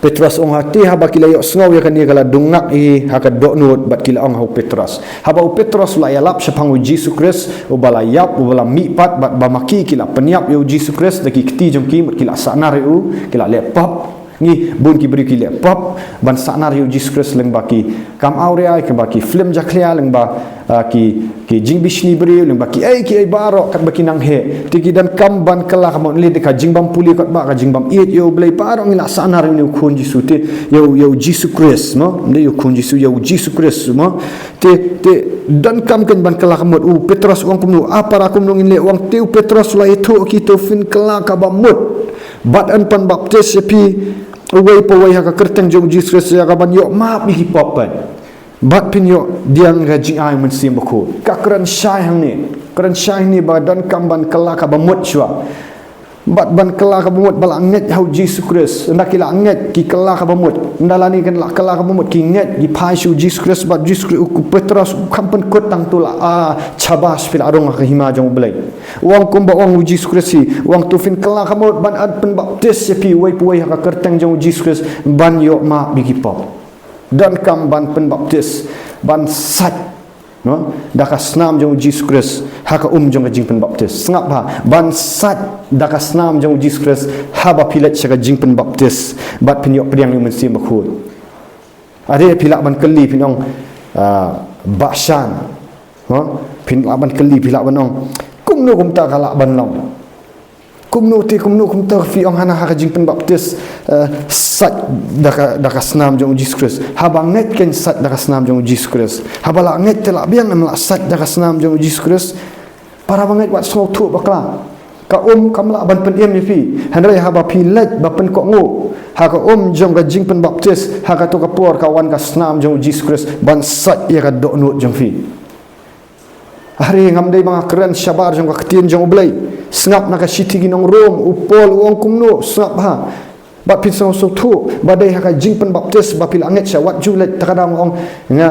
Petros u ong, ha te haba ki la ïohsngew ïa kane, ka la dung ngak ïa ki ha ka dohnud, bad ki la ong ha u Petros. Haba u Petros u la ïalap shaphang U Jisu Khrist uba la ïap, uba la mih pat, bad ba ma ki ki la pynïap ïa U Jisu Khrist da ki kti jong ki, mut ki la sahnaroi ïa u, ki la leh pop. Ngi bun ki briew ki leh pop ban sahnaroi ïa U Jisu Khrist, lyngba ki kam awria, lyngba ki film jakhlia, lyngba, ah, ki, ki jingbishni briew, lyngba kiei kiei baroh katba ki nang heh. Te ki donkam ban kylla kaba mut, lehse ka jingbym pule katba, ka jingbym ïeit ïa U Blei, baroh ngi la sahnaroi ïa une u khun Jisu, te ïa U, ïa U Jisu Khrist, mo? Ym dei ïa u khun Jisu, ïa U Jisu Khrist, mo? Te, te donkam kan ban kylla kaba mut. U Petros u ong kumno, ah para, kumno ngin leh? U ong, te u Petros u la ïathuh ïa ki, to phin kylla kaba mut. Bad yn pynbaptis ïa phi uwei pa uwei ha ka kyrteng jong U Jisu Khrist ïa ka ban ïoh map ïa ki pop pat. Bad phin ïoh pdiang ka jingai Mynsiem Bakhuid. Ka kren shai hangne. Kren shai hangne ba donkam ban kylla kaba mut shuwa. Bad ban kylla kaba mut ba la ngeit ha u Jisu Khrist. Ynda ki la ngeit ki kylla kaba mut. Ynda lane ki la kylla kaba mut ki ngeit ki phai sha u Jisu Khrist bad u Jisu Khrist u Petros u kham pynkut tang tu la, ah, shabash phi la rung ha ka hima jong u Blei. U ong kumba ong u Jisu Khrist hi. U ong to phin kylla kaba mut ban ap pynbaptis ïa phi uwei pa uwei ha ka kyrteng jong u Jisu Khrist ban ïoh map ïa ki pop. Donkam ban pynbaptis, ban sait. No? Da ka snam jong u Jisu Khrist, ha ka um jong ka jingpynbaptis. Sngap ha, ban sait da ka snam jong u Jisu Khrist, haba phi leit sha ka jingpynbaptis, bad phin ïoh pdiang ïa u Mynsiem Bakhuid. Hynrei phi lah ban kylli phin ong, ah, Bah Shan. No? Phi lah ban kylli, phi lah ban ong. Kumno kumta ka lah ban long. Kumno te, kumno kumta phi ong hana ha ka jingpynbaptis, eh, sait da ka, da ka snam jong u Jisu Khrist. Haba ngeit kan sait da ka snam jong u Jisu Khrist. Haba la ngeit te la biang em la sait da ka snam jong u Jisu Khrist. Para bangeit wat sngewthuh bakla. Ka um kam lah ban pynim ïa phi. Hynrei haba phi leit ba pynkohnguh ha ka um jong ka jingpynbaptis, ha kato ka por ka wan ka snam jong u Jisu Khrist ban sait ïa ka dohnud jong phi. Hynrei ngam dei ba nga kren shabar jong ka ktien jong u Blei. Sngap na ka shithi ki nong Rom, u Paul u ong kumno, sngap ha. Bad phin sngewthuh, ba dei ha ka jingpynbaptis, ba phi la ngeit sha wat ju leit ta ka dang ong, nga,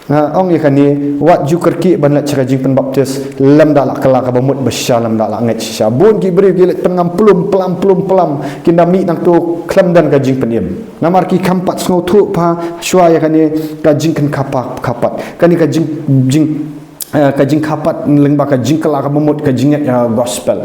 nga ong ïa kane, wat ju kyrkieh ban leit sha ka jingpynbaptis, lymda la kylla kaba mut ba shisha lymda la ngeit shisha. Bun ki briew ki leit pynngam plum, plam, plum, plam, kin da mih nangto khlem don ka jingpynim. Namar ki kham pat sngewthuh pha, shuwa ïa kane ka jingkynkhap, khapat. Kane ka jing, jing, eh, ka jingkhapat lyngba ka jingkylla kaba mut ka jingngeit ïa ka gospel.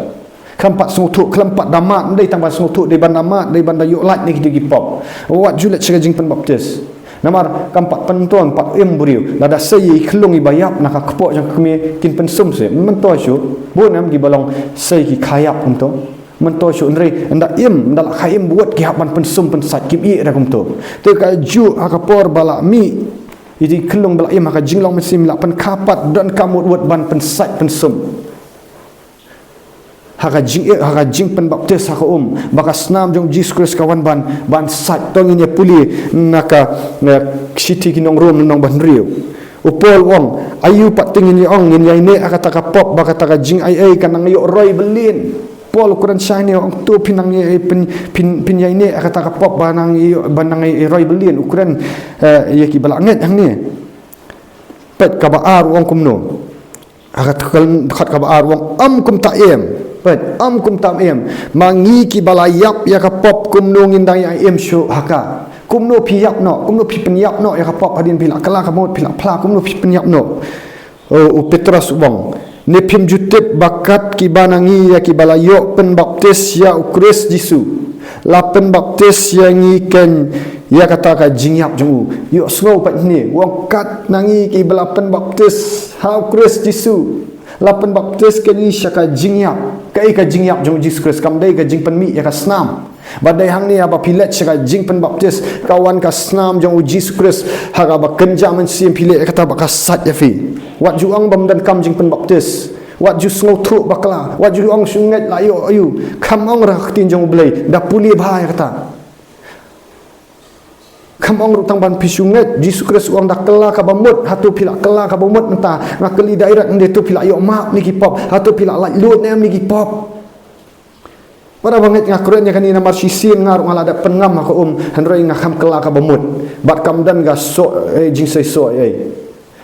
Kham pat sngewthuh, khlem pat da mad, dei tang ban sngewthuh, dei ban da mad, dei ban da ïoh lait na kito ki pop. Wat ju leit sha ka jingpynbaptis. Namar kam pat pynton, pat im briew. Lada sei i khyllung iba ïap na ka kpoh jong ka kmie kin pynsum se. Myntoi shuh, bun em kiba long sei ki kha ïap kumto. Myntoi shuh hynrei, ynda im, ynda la kha im bad ki hap ban pynsum pynsait kim ïeh da kumto. Te kajuh ha ka por ba la mih ïa i khyllung ba la im ha ka jinglong mynsiem la pynkhapat donkam wut wut ban pynsait pynsum. Ha ka jing, ha ka jingpynbaptis ha ka um, ba ka snam jong u Jisu Khrist ka wan ban, ban sait. To ngin ïa pule na ka, na shithi ki nong Rom lynnong ba hynriew. U Paul u ong, aïu pat te ngin ïa ong, ngin ïaineh ha kata ka pop, ba kata ka jingaiei ka nang ïoh roi byllien. Paul u kren shane u ong to phin nang ïa, phin, phin, phin ïaineh ha kata ka pop ba nang ïa, ba nang ïa roi byllien. U kren, eh, ïa kiba la ngeit hangne. Peit kaba ar u ong kumno. Ha ka khat kaba ar u ong, ym kumta em. Peit, ym kumta em. Ma ngi kiba la ïap ïa ka pop kumno ngin dang ïa im shuh ha ka. Kumno phi ïap noh, kumno phi pynïap noh ïa ka pop hadien phi la kylla kaba mut phi la phla kumno phi pynïap noh. U, u Petros u ong, ne phim ju tip ba kat kiba na ngi ïa kiba la ïoh pynbaptis ïa u Khrist Jisu. La pynbaptis ïa ngi ken ïa kata ka jingïap jong u. Ïohsngew pat hangne, u ong kat na ngi kiba la pynbaptis ha u Khrist Jisu. La pynbaptis ken ngi sha ka jingïap. Kaei ka jingïap jong u Jisu Khrist, kam dei ka jingpynmih ïa ka snam. Ba dei hangne haba phi leit sha ka jingpynbaptis, ka wan ka snam jong u Jisu Khrist, ha kaba kynja mynsiem phi leh kata ba ka sait ïa phi. Wat ju ong bym donkam jingpynbaptis. Wat ju sngewthuh bakla. Wat ju ong shu ngeit la ïoh aïu. Kham ong ruh ka ktien jong u Blei. Da pule bha ïa kata. Kham ong ruh tang ban phi shu ngeit, Jisu Khrist u ong da kylla kaba mut, hato phi la kylla kaba mut mynta, nga kylli direct, hato phi la ïoh map ne ki pop, hato phi la laitluid ne em ne ki pop. Para bangeit, nga kren ïa kane namar shisien nga ruh nga la dep pynngam ha ka um, hynrei nga kham kylla kaba mut. Bad kam don ka soh, eh, jingseisoh, eh.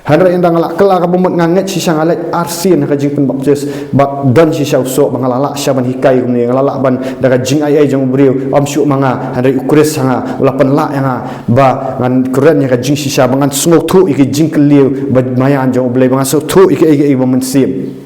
Hynrei ynda nga la kylla kaba mut nga ngeit shisha nga leit arsien ha ka jingpynbaptis. Bad don shisha u soh ba nga la lah shisha ban hikai kumne, nga la lah ban da ka jingaiei jong u briew, ym shuh ma nga, hynrei u Khrist ha nga, u la pynlah ïa nga, ba ngan kren ïa ka jingshisha, ba ngan sngewthuh ïa ka jingkylli, ba maïan jong u Blei, ba ngan sngewthuh ïa kaei kaei ba mynsiem.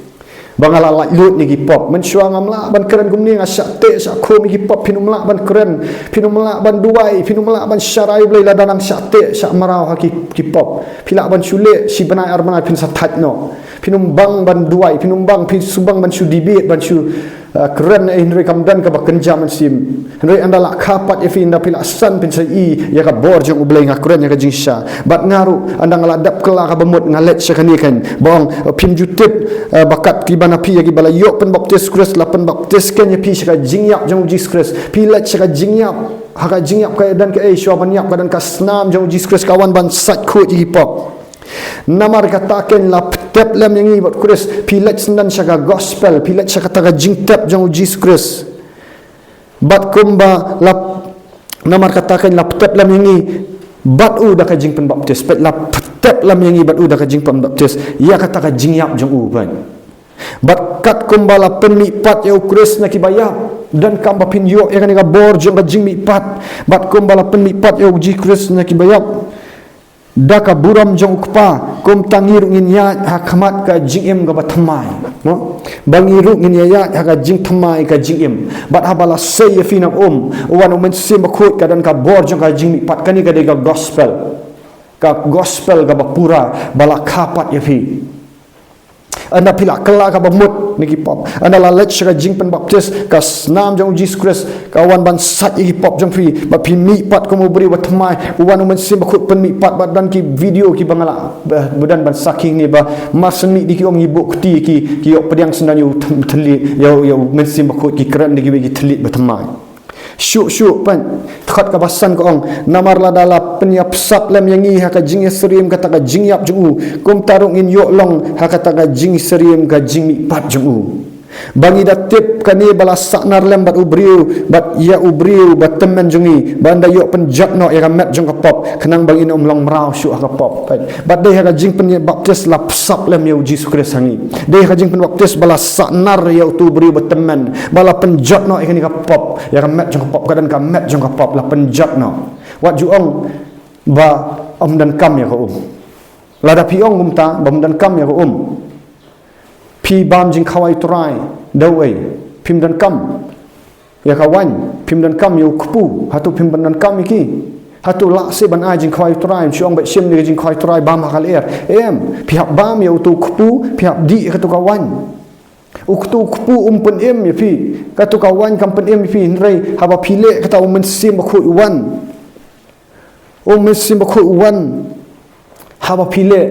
Ba nga la laitluid ne ki pop. Mynshuwa ngam lah ban kren kumne, nga shah teh shah khum ïa ki pop, phin ym lah ban kren, phin ym lah ban duwai, phin ym lah ban sharai u Blei lada nang shah teh shah mraw ha ki, ki pop. Phi lah ban shu leh shi bnai ar bnai phin sa thait noh. Phin ym bang ban duwai, phin ym bang, phin shu bang ban shu debate, ban shu, uh, kren, eh, hynrei kam don kaba kynja mynsiem. Hynrei ynda la kha pat ïa phi, ynda phi la san, phin sa i ïa ka bor jong u Blei, nga kren ïa ka jingshisha. Bad nga ruh ynda nga la dep kylla kaba mut nga leit sha kane kan. Ba ong, phim ju tip, eh, ba kat kiba na phi ïa kiba la ïoh pynbaptis, Khrist la pynbaptis ken ïa phi sha ka jingïap jong u Jisu Khrist. Phi leit sha ka jingïap. Ha ka jingïap ka don kaei, shuwa ban ïap ka don ka snam jong u Jisu Khrist, ka wan ban sait khuid ïa ki pop. Namar kata ken la pyntip lem ïa ngi bad u Khrist, phi leit syndon sha ka gospel, phi leit sha kata ka jingtip jong u Jisu Khrist. Bad kumba la, namar kata kan la pyntep lem ïa ngi bad u da ka jingpynbaptis. Peit, la pyntep lem ïa ngi bad u da ka jingpynbaptis ïa kata ka jingïap jong u, peit. Bad katkumba la pynmihpat ïa u Khrist na kiba ïap, donkam ba phin ïoh ïa kane ka bor jong ka jingmihpat. Bad kumba la pynmihpat ïa u Jisu Khrist na kiba ïap da ka burom jong u Kpa, kumta ngi ruh ngin ïaid ha khmat ka jingim kaba thymmai. Mo? Ba ngi ruh ngin ïaid ha ka jingthymmai ka jingim. Bad haba la sei ïa phi na um, u wan u Mynsiem Bakhuid, ka don ka bor jong ka jingmihpat. Kane ka dei ka gospel. Ka gospel kaba pura ba la kha pat ïa phi. Ynda phi la kylla kaba mut na ki pop, ynda la leit sha ka jingpynbaptis, ka snam jong u Jisu Khrist ka wan ban sait ïa ki pop jong phi, ba phi mihpat kum u briew ba thymmai. U wan u Mynsiem Bakhuid pynmihpat, ba don ki video kiba nga la, ba, ba don ban sakhi ne ba mar shen mih da ki um ngi buh kti ki, ki ïoh pdiang sngewdon ïa u thylliej, ïa u, ïa u Mynsiem Bakhuid, ki kren da kiwei ki thylliej ba thymmai. Shuh shuh, peit, dkhot kaba san ka ong, namar lada la pynïapsap lem ïa ngi ha ka jingïasyriem kata ka jingïap jong u, kumta ruh ngin ïoh long ha kata ka jingïasyriem ka jingmihpat jong u. Ba ngi da tip kane ba la sahnar lem bad u briew, bad ïa u briew ba tymmen jong ngi, ba ynda ïoh pynjot noh ïa ka met jong ka pop, khnang ba ngin ym long mraw shuh ha ka pop. Peit. Bad dei ha ka jingpynbaptis la pynïapsap lem ïa u Jisu Khrist ha ngi. Dei ha ka jingpynbaptis ba la sahnar ïa utu u briew ba tymmen, ba la pynjot noh ïa kane ka pop, ïa ka met jong ka pop, ka don ka met jong ka pop la pynjot noh. Wat ju ong ba ym donkam ïa ka um. Lada phi ong kumta ba ym donkam ïa ka um, phi bam jingkhawai Trai da uei? Phim donkam ïa ka waiñ, phim donkam ïa u kpu, hato phim donkam ïa ki? Hato lah seh ban ai jingkhawai Trai, shu ong bad shim ïa ka jingkhawai Trai bam ha ka lyer? Em, phi hap bam ïa utu u kpu, phi hap dih ïa katu ka waiñ. Utu u kpu um pynim ïa phi, katu ka waiñ kam pynim ïa phi, hynrei haba phi leh kata u Mynsiem Bakhuid u wan. U Mynsiem Bakhuid u wan. Haba phi leh,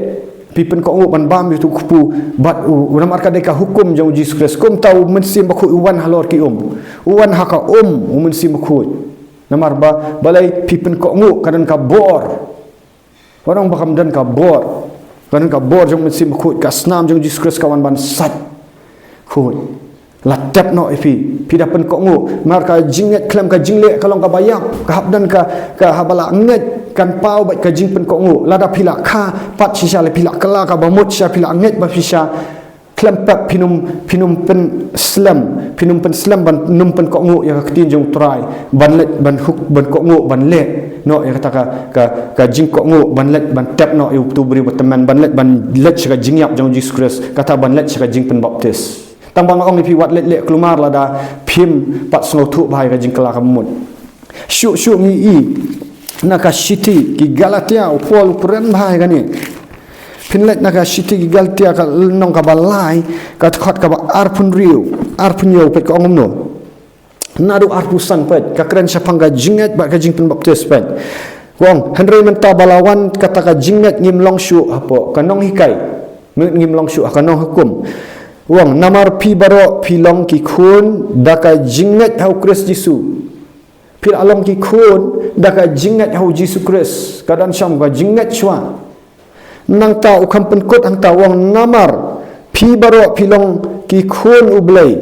phi pynkohnguh ban bam ïa utu u kpu, bad u, u namar ka dei ka hukum jong u Jisu Khrist. Kumta u Mynsiem Bakhuid u wan halor ki um. U wan ha ka um u Mynsiem Bakhuid. Namar ba, balei? Phi pynkohnguh, ka don ka bor. Wat ong ba kam don ka bor. Ka don ka bor jong u Mynsiem Bakhuid, ka snam jong u Jisu Khrist ka wan ban sait. Khuid. La tep noh ïa phi, phi da pynkohnguh. Namar ka jingngeit khlem ka jingleh ka long kaba ïap. Ka hap don ka, ka haba la ngeit kan paw bad ka jingpynkohnguh. Lada phi la kha pat shisha, la phi la kylla kaba mut shisha, phi la ngeit ba shisha, khlem pep phin ym, phin ym pynslem, phin ym pynslem ban ym pynkohnguh ïa ka ktien jong u Trai, ban leh, ban huk, ban kohnguh, ban leh noh ïa kata ka, ka, ka jingkohnguh, ban leh, ban tep noh ïa utu u briew ba tymmen, ban leh, ban leit sha ka jingïap jong u Jisu Khrist, kata ban leit sha ka jingpynbaptis. Tang ba nga ong ïa phi, wat leh leh kulmar lada phim pat sngewthuh bha ïa ka jingkylla kaba mut. Shuh shuh ngi ïohi na ka shithi ki Galatia, u Paul u kren bha ïa kane. Phin leit na ka shithi ki Galatia, ka lynnong kaba lai, ka dkhot kaba arphew hynriew, arphew hynñiew, peit ka ong kumno. Naduh arphew san, peit, ka kren shaphang ka jingngeit bad ka jingpynbaptis, peit. Ka ong, hynrei mynta ba la wan kata ka jingngeit, ngim long shuh hapoh ka nonghikai, ngim long shuh ha ka nonghukum. Ka ong, namar phi baroh phi long ki khun da ka jingngeit ha u Khrist Jisu. Phi la long ki khun da ka jingngeit ha u Jisu Khrist. Ka don shang ka jingngeit shuwa. Nangta u kham pynkut hangta, u ong, namar phi baroh phi long ki khun U Blei.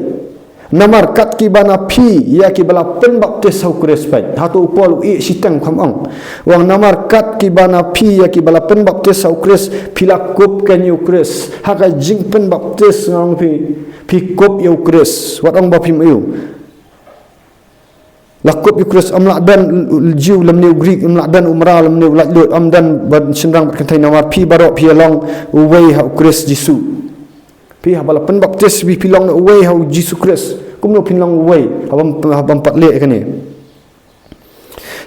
Namar kat kiba na phi ïa kiba la pynbaptis ha u Khrist, peit. Hato u Paul u ïeh shiteng? Kham ong. U ong, namar kat kiba na phi ïa kiba la pynbaptis ha u Khrist, phi la kup kane ïa u Khrist. Ha ka jingpynbaptis, nga ong phi, phi kup ïa u Khrist. Wat ong ba phim ïoh. La kup ïa u Khrist, ym lah don u Jiw lymne u Grik, ym lah don u mraw lymne u laitluid, ym don ban shynrang bad kynthei, namar phi baroh phi ïa long uwei ha u Khrist Jisu. Phi haba la pynbaptis phi, phi long uwei ha u Jisu Khrist. Kumno phin long uwei haba, haba ym pat leh kane?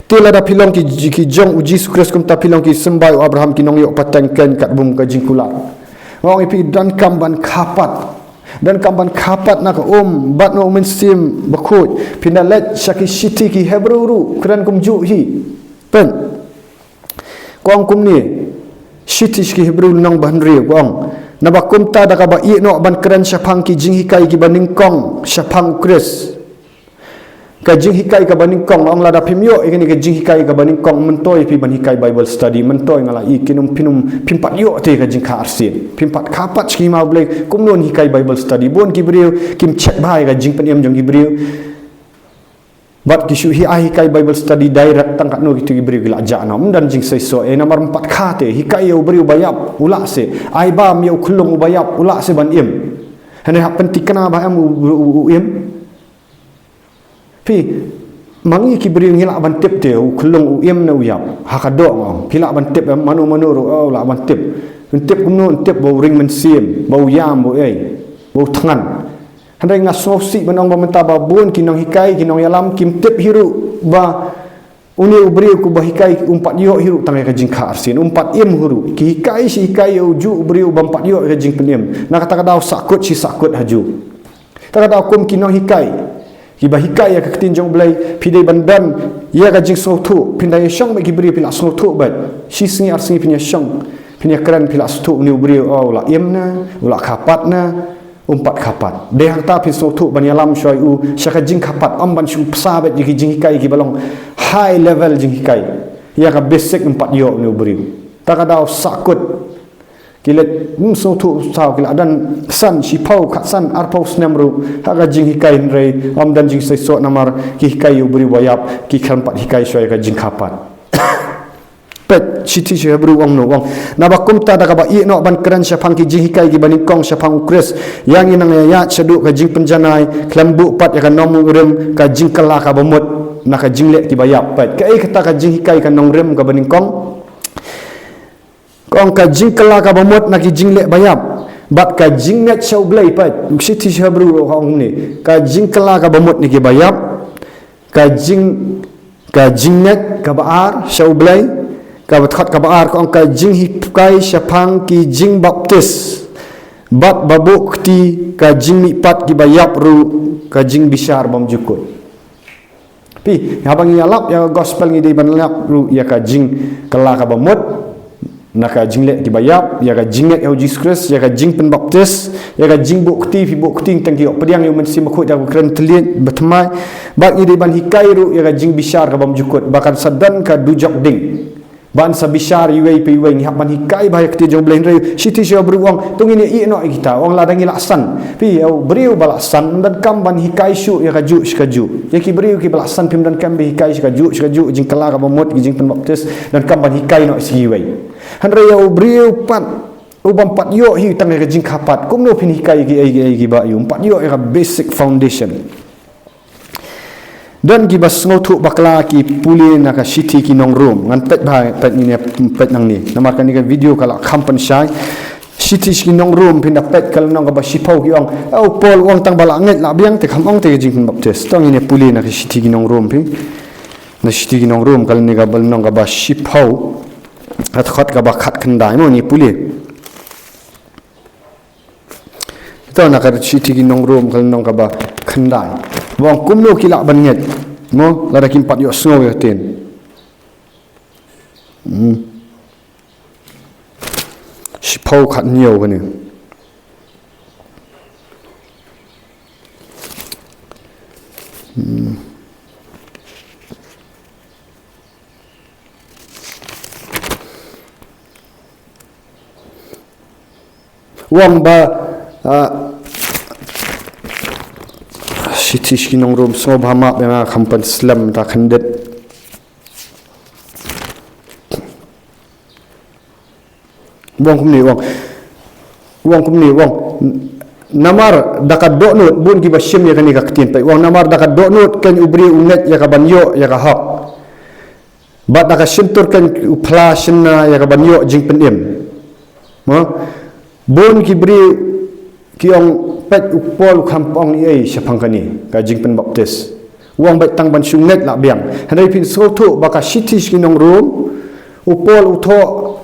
Te lada phi long ki, ki jong u Jisu Khrist, kumta phi long ki symbai u Abraham, ki nongïoh pateng keiñ katba kum ka jingkular. Nga ong ïa phi, donkam ban kha pat. Donkam ban kha pat na ka um bad na u Mynsiem Bakhuid. Phin da leit sha ki shithi ki Hebru ruh kren kumjuh hi. Peit. Ka ong kumne, shithi sha ki Hebru lynnong ba hynriew, ka ong, naba kumta da kaba ïeh noh ban kren shaphang ki jinghikai kiba nyngkong shaphang u Khrist. Ka jinghikai kaba nyngkong, ong, lada phim ïoh ïa kane ka jinghikai kaba nyngkong, myntoi phi ban hikai Bible study, myntoi, nga la ïohi kin ym, phin ym, phim pat ïoh te ka jingkha arsien. Phim pat kha pat sha ki hima U Blei, kumno yn hikai Bible study? Bun ki briew kim check bha ïa ka jingpynim jong ki briew. Bad ki shu hi ai hikai Bible study direct tang katno kito ki briew ki la jah noh. Ym don jingseisoh, eh, namar ym pat kha te, hikai ïa u briew ba ïap, u lah se. Ai bam ïa u khyllung u ba ïap, u lah se ban im. Hynrei hap pynthikna ba em u, u, u, u im. Phi, ma ngi ki briew ngi lah ban tip te, u khyllung u im ne u ïap. Ha ka doh nga ong. Phi lah ban tip em, mano mano ruh, oh, lah ban tip. Yn tip kumno, yn tip ba u ring mynsiem, ba u ïam, ba u ei, ba u thngan. Hynrei nga sngewsih ban ong ba mynta ba bun ki nonghikai, ki nongïalam, kim tip hi ruh ba une u briew uba hikai um pat ïoh hi ruh tang ïa ka jingkha arsien, um pat im hi ruh. Ki hikai shi hikai ïa ujuh u briew bym pat ïoh ïa ka jingpynim. Na kata ka daw sahkut shi sahkut hajuh. Kata ka daw kum ki nonghikai, kiba hikai ïa ka ktien jong U Blei, phi dei ban don ïa ka jingsngewthuh, phin dang ïashong bad ki briew phi la sngewthuh bad. Shi sngi ar sngi phin ïashong, phin ïakren, phi la sngewthuh une u briew, oh, u la im na, u la kha pat na, um pat kha pat. Dei hangta phin sngewthuh ban ïalam shuwa ïa u sha ka jingkha pat, ym ban shu bsa bad ïa ki jinghikai kiba long high level jinghikai. Ïa ka basic um pat ïoh une u briew. Ta ka daw sahkut. Ki leit, hmm, sngewthuh saw, ki la don san, shiphew, khatsan, arphew snem ruh ha ka jinghikai, hynrei ym don jingseisoh namar ki hikai ïa u briew ba ïap, ki khlem pat hikai shuwa ïa ka jingkha pat. Peit, shithi sha ki Hebru u ong noh, u ong: Naba kumta da kaba ïeh noh ban kren shaphang ki jinghikai kiba nyngkong shaphang U Khrist, ïa ngi nang ïa ïaid shaduh ka jingpynjanai, khlem buh pat ïa ka nongrim ka jingkylla kaba mut na ka jingleh kiba ïap. Peit, kaei kata ka jinghikai ka nongrim kaba nyngkong? Ka ong ka jingkylla kaba mut na ki jingleh ba ïap, bad ka jingngeit sha U Blei. Peit, shithi sha ki Hebru ka ong kumne, ka jingkylla kaba mut na kiba ïap, ka jing, ka jingngeit kaba ar sha U Blei, kaba dkhot kaba ar, ka ong ka jinghikai shaphang ki jingbaptis, bad ba buh kti ka jingmihpat kiba ïap ruh, ka jingbishar bymjukut. Phi, haba ngi ïalap ïa ka gospel ngi dei ban lap ruh ïa ka jingkylla kaba mut na ka jingleh kiba ïap, ïa ka jingngeit ha U Jisu Khrist, ïa ka jingpynbaptis, ïa ka jingbuh kti, phi buh kti tang ki ïoh pdiang ïa U Mynsiem Bakhuid, ïa ka kren thylliej ba thymmai. Bad ngi dei ban hikai ruh ïa ka jingbishar ka bymjukut, ba kan sa don ka dujok ding. Ban sa bishar iwei pa iwei, ngi hap ban hikai bha ïa ka ktien jong U Blei, hynrei shithi sha ki Hebru u ong, to ngin ïeh noh ïa kita, u ong lada ngi la san. Phi, ïa u briew ba la san, ym donkam ban hikai shuh ïa kajuh shi kajuh. Ïa ki briew kiba la san phim donkam ban hikai shi kajuh shi kajuh, jingkylla kaba mut, ki jingpynbaptis, donkam ban hikai noh sha kiwei. Hynrei ïa u briew pat, u bym pat ïoh hi tang ïa ka jingkha pat, kumno phin hikai ïa ki, ïa ki, ïa ki, ba ïa u, ym pat ïoh ïa ka basic foundation. Don kiba sngewthuh bakla ki pule na ka shithi ki nong Rom. Ngan peit bha, peit ngin ïa peit nangne. Namar kane ka video ka la kham pynshai. Shithi ki nong Rom phin da peit ka lynnong kaba shiphew ki ong, eh, u Paul u ong tang ba la ngeit la biang te kham ong te ka jingpynbaptis. To ngin ïa pule na ka shithi ki nong Rom phi. Na shithi ki nong Rom ka lynnong kaba, lynnong kaba shiphew. Ka dkhot kaba khatkhyndai mo, ngin ïa pule. To na ka shithi ki nong Rom ka lynnong kaba khyndai. U ong kumno ki lah ban ngeit, mo, lada kim pat ïohsngew ïa ka ktien. Hmm. Shiphew khathynñiew kane. Hmm. U ong ba, ah, shithi ki nong Rom, sngewbha map ïa nga, kham pynslem ta khyndiat. U ong kumne, u ong. U ong kumne, u ong. Namar da ka dohnud, bun kiba shim ïa kane ka ktien, peit. U ong namar da ka dohnud kein u briew u ngeit ïa ka ban ïoh ïa ka hok. Bad da ka shyntur kein u phla shynna ïa ka ban ïoh jingpynim. Mo? Bun ki briew ki ong, peit, u Paul u kham ong ei ei shaphang kane ka jingpynbaptis. U ong beit tang ban shu ngeit la biang. Hynrei phin sngewthuh ba ka shithi ki nong Rom, u Paul u thoh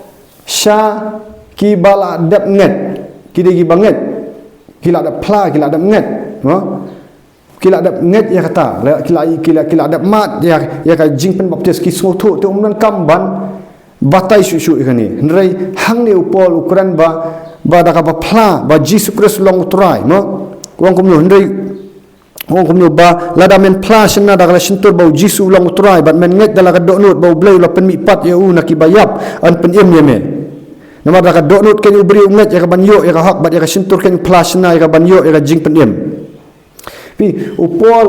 sha kiba la dep ngeit, ki dei kiba ngeit, ki la dep phla, ki la dep ngeit. Mo? Ki la dep ngeit ïa kata, la, ki la, ki la, ki la dep mad ïa, ïa ka jingpynbaptis, ki sngewthuh te ym donkam ban batai shuh shuh ïa kane. Hynrei hangne u Paul u kren ba, ba da kaba phla ba Jisu Khrist u long u Trai, mo? U ong kumno, hynrei u ong kumno ba lada men phla shynna da ka la shyntur ba u Jisu u long u Trai, bad men ngeit da la ka dohnud ba U Blei u la pynmihpat ïa u na kiba ïap, yn pynim ïa me. Namar da ka dohnud kein u briew u ngeit ïa ka ban ïoh ïa ka hok, bad ïa ka shyntur kein u phla shynna ïa ka ban ïoh ïa ka jingpynim. Phi, u Paul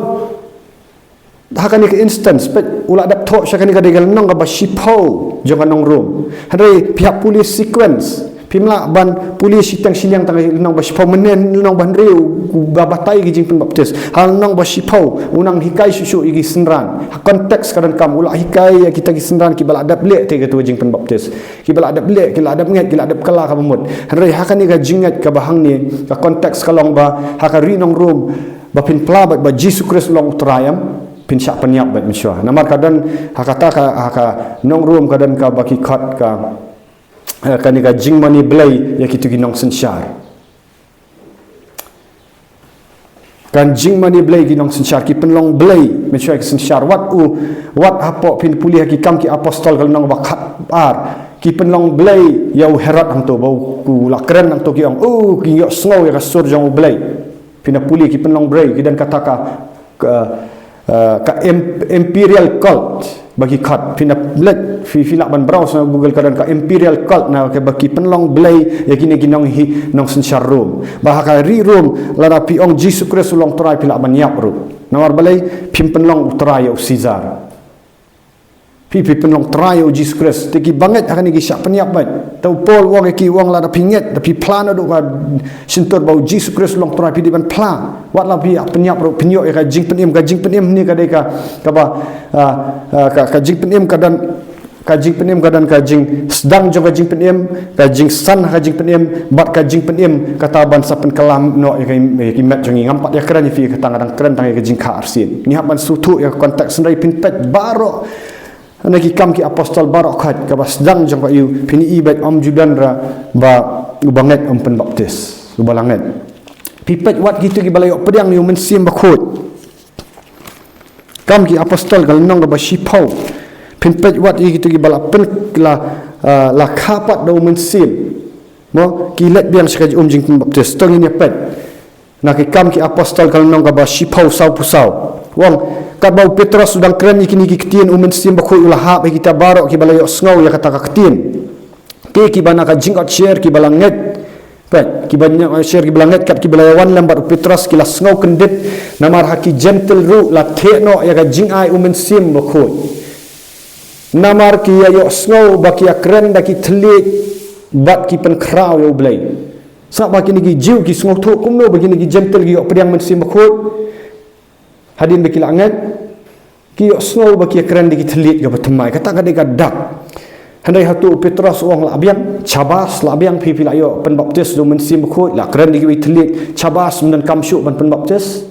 Ha kane ka instance, peit, u la dep thoh sha kane ka dei ka lynnong kaba shiphew jong ka nong Rom. Hynrei phi hap pule sequence. Phim lah ban pule shiteng shiliang tang ka lynnong ba shiphew, mynne lynnong ba hynriew, u ba batai ki jingpynbaptis. Ha lynnong ba shiphew u nang hikai shuh shuh ïa ki synran. Ha context ka donkam, u la hikai ïa kita ki synran kiba la dep leh te katto ka jingpynbaptis. Kiba la dep leh, ki la dep ngeit, ki la dep kylla kaba mut. Hynrei ha kane ka jingngeit kaba hangne, ka context ka long ba ha ka ri nong Rom, ba phin pla beit ba Jisu Khrist u long u Trai, em, phin shah pynïap beit mynshuwa. Namar ka don ha kata ka, ha ka nong Rom ka don kaba ki khot ka, eh, kane ka jingmane blei ïa kito ki nongsynshar. Ka jingmane blei ki nongsynshar, ki pynlong blei mynshuwa ki synshar. Wat u, wat hapoh, phin pule ha ki Kam ki Apostol ka lynnong ba khat ar, ki pynlong blei ïa u Herod hangto, ba u, u la kren hangto, ki ong, "Oh, ki ïohsngew ïa ka sur jong U Blei." Phin pule ki pynlong blei, ki don kata ka, ka, eh, ka im-, imperial cult ba ki khot. Phin leit, phi, phi lah ban browse na Google, ka don ka imperial cult, na kaba ki pynlong blei ïa kine ki nong hi, nongsynshar Rom. Ba ha ka ri Rom, lada phi ong Jisu Khrist u long Trai, phi lah ban ïap ruh. Namar balei? Phim pynlong u Trai ïa u Caesar. Phi, phi pynlong Trai ïa u Jisu Khrist. Te kiba ngeit ha kane ki shah pynïap beit. Te u Paul u ong ïa ki, u ong, lada phi ngeit, da phi phla naduh ka shyntur ba u Jisu Khrist u long Trai, phi dei ban phla. Wat la phi ïa pynïap ruh, phin ïoh ïa ka jingpynim, ka jingpynim hangne ka dei ka, kaba, ah, ah, ka, ka jingpynim ka don, ka jingpynim ka don ka jingsdang jong ka jingpynim, ka jingsan ha ka jingpynim, bad ka jingpynim kata ban sa pynkylla noh ïa ka, ïa ki met jong ngi. Ngam pat ïakren ïa phi kata, nga dang kren tang ïa ka jingkha arsien. Ngi hap ban sngewthuh ïa ka context, hynrei phin peit baroh na ki Kam ki Apostol baroh khoit, kaba sdang jong ka, ïoh, phin i beit ym ju don ruh ba uba ngeit um pynbaptis, uba la ngeit. Phi peit wat kito kiba la ïoh pdiang ïa u Mynsiem Bakhuid. Kam ki Apostol ka lynnong kaba shiphew. Phin peit wat ïa kito kiba la pyn, la, ah, la kha pat da u Mynsiem. Mo, ki leit biang sha ka um jingpynbaptis. To ngin ïa peit na ki Kam ki Apostol ka lynnong kaba shiphew, sawphew saw. U ong, katba u Petros u dang kren ïa kine ki ktien, u Mynsiem Bakhuid u la hap ha kita baroh kiba la ïohsngew ïa kata ka ktien. Te kiba na ka jingkoit sher kiba la ngeit. Peit, kiba na ka jingkoit sher kiba la ngeit, kat kiba la ïawan lem bad u Petros, ki la sngew kyndit. Namar ha ki Jentil ruh la theh noh ïa ka jingai u Mynsiem Bakhuid. Namar ki ïa ïohsngew ba ki ïa kren da ki thylliej bad ki pynkhraw ïa U Blei. Sa ba kine ki Jiw ki sngewthuh kumno ba kine ki Jentil ki ïoh pdiang Mynsiem Bakhuid? Hadien ba ki la ngeit, ki ïohsngew ba ki ïa kren da ki thylliej kaba thymmai. Kata ka dei ka dak. Hynrei hato u Petros u ong lah biang, shabas, lah biang, phi, phi la ïoh pynbaptis da u Mynsiem Bakhuid, la kren da kiwei ki thylliej, shabas, ym donkam shuh ban pynbaptis?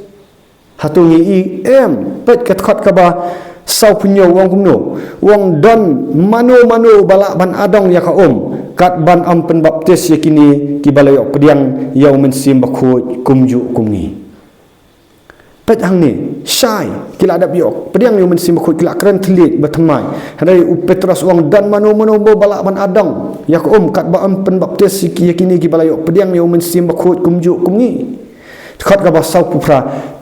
Hato ngi i? Em, peit ka dkhot kaba sawphew hynñiew, u ong kumno? U ong, don mano mano ba lah ban adong ïa ka um, kat ban ym pynbaptis ïa kine kiba la ïoh pdiang ïa u Mynsiem Bakhuid kumjuh kum ngi. Peit hangne, shai, ki la dep ïoh pdiang ïa u Mynsiem Bakhuid, ki la kren thylliej ba thymmai. Hynrei u Petros u ong, don mano mano ba lah ban adong ïa ka um, kat ba ym pynbaptis ïa kine kiba la ïoh pdiang ïa u Mynsiem Bakhuid kumjuh kum ngi. Dkhot kaba sawphew phra,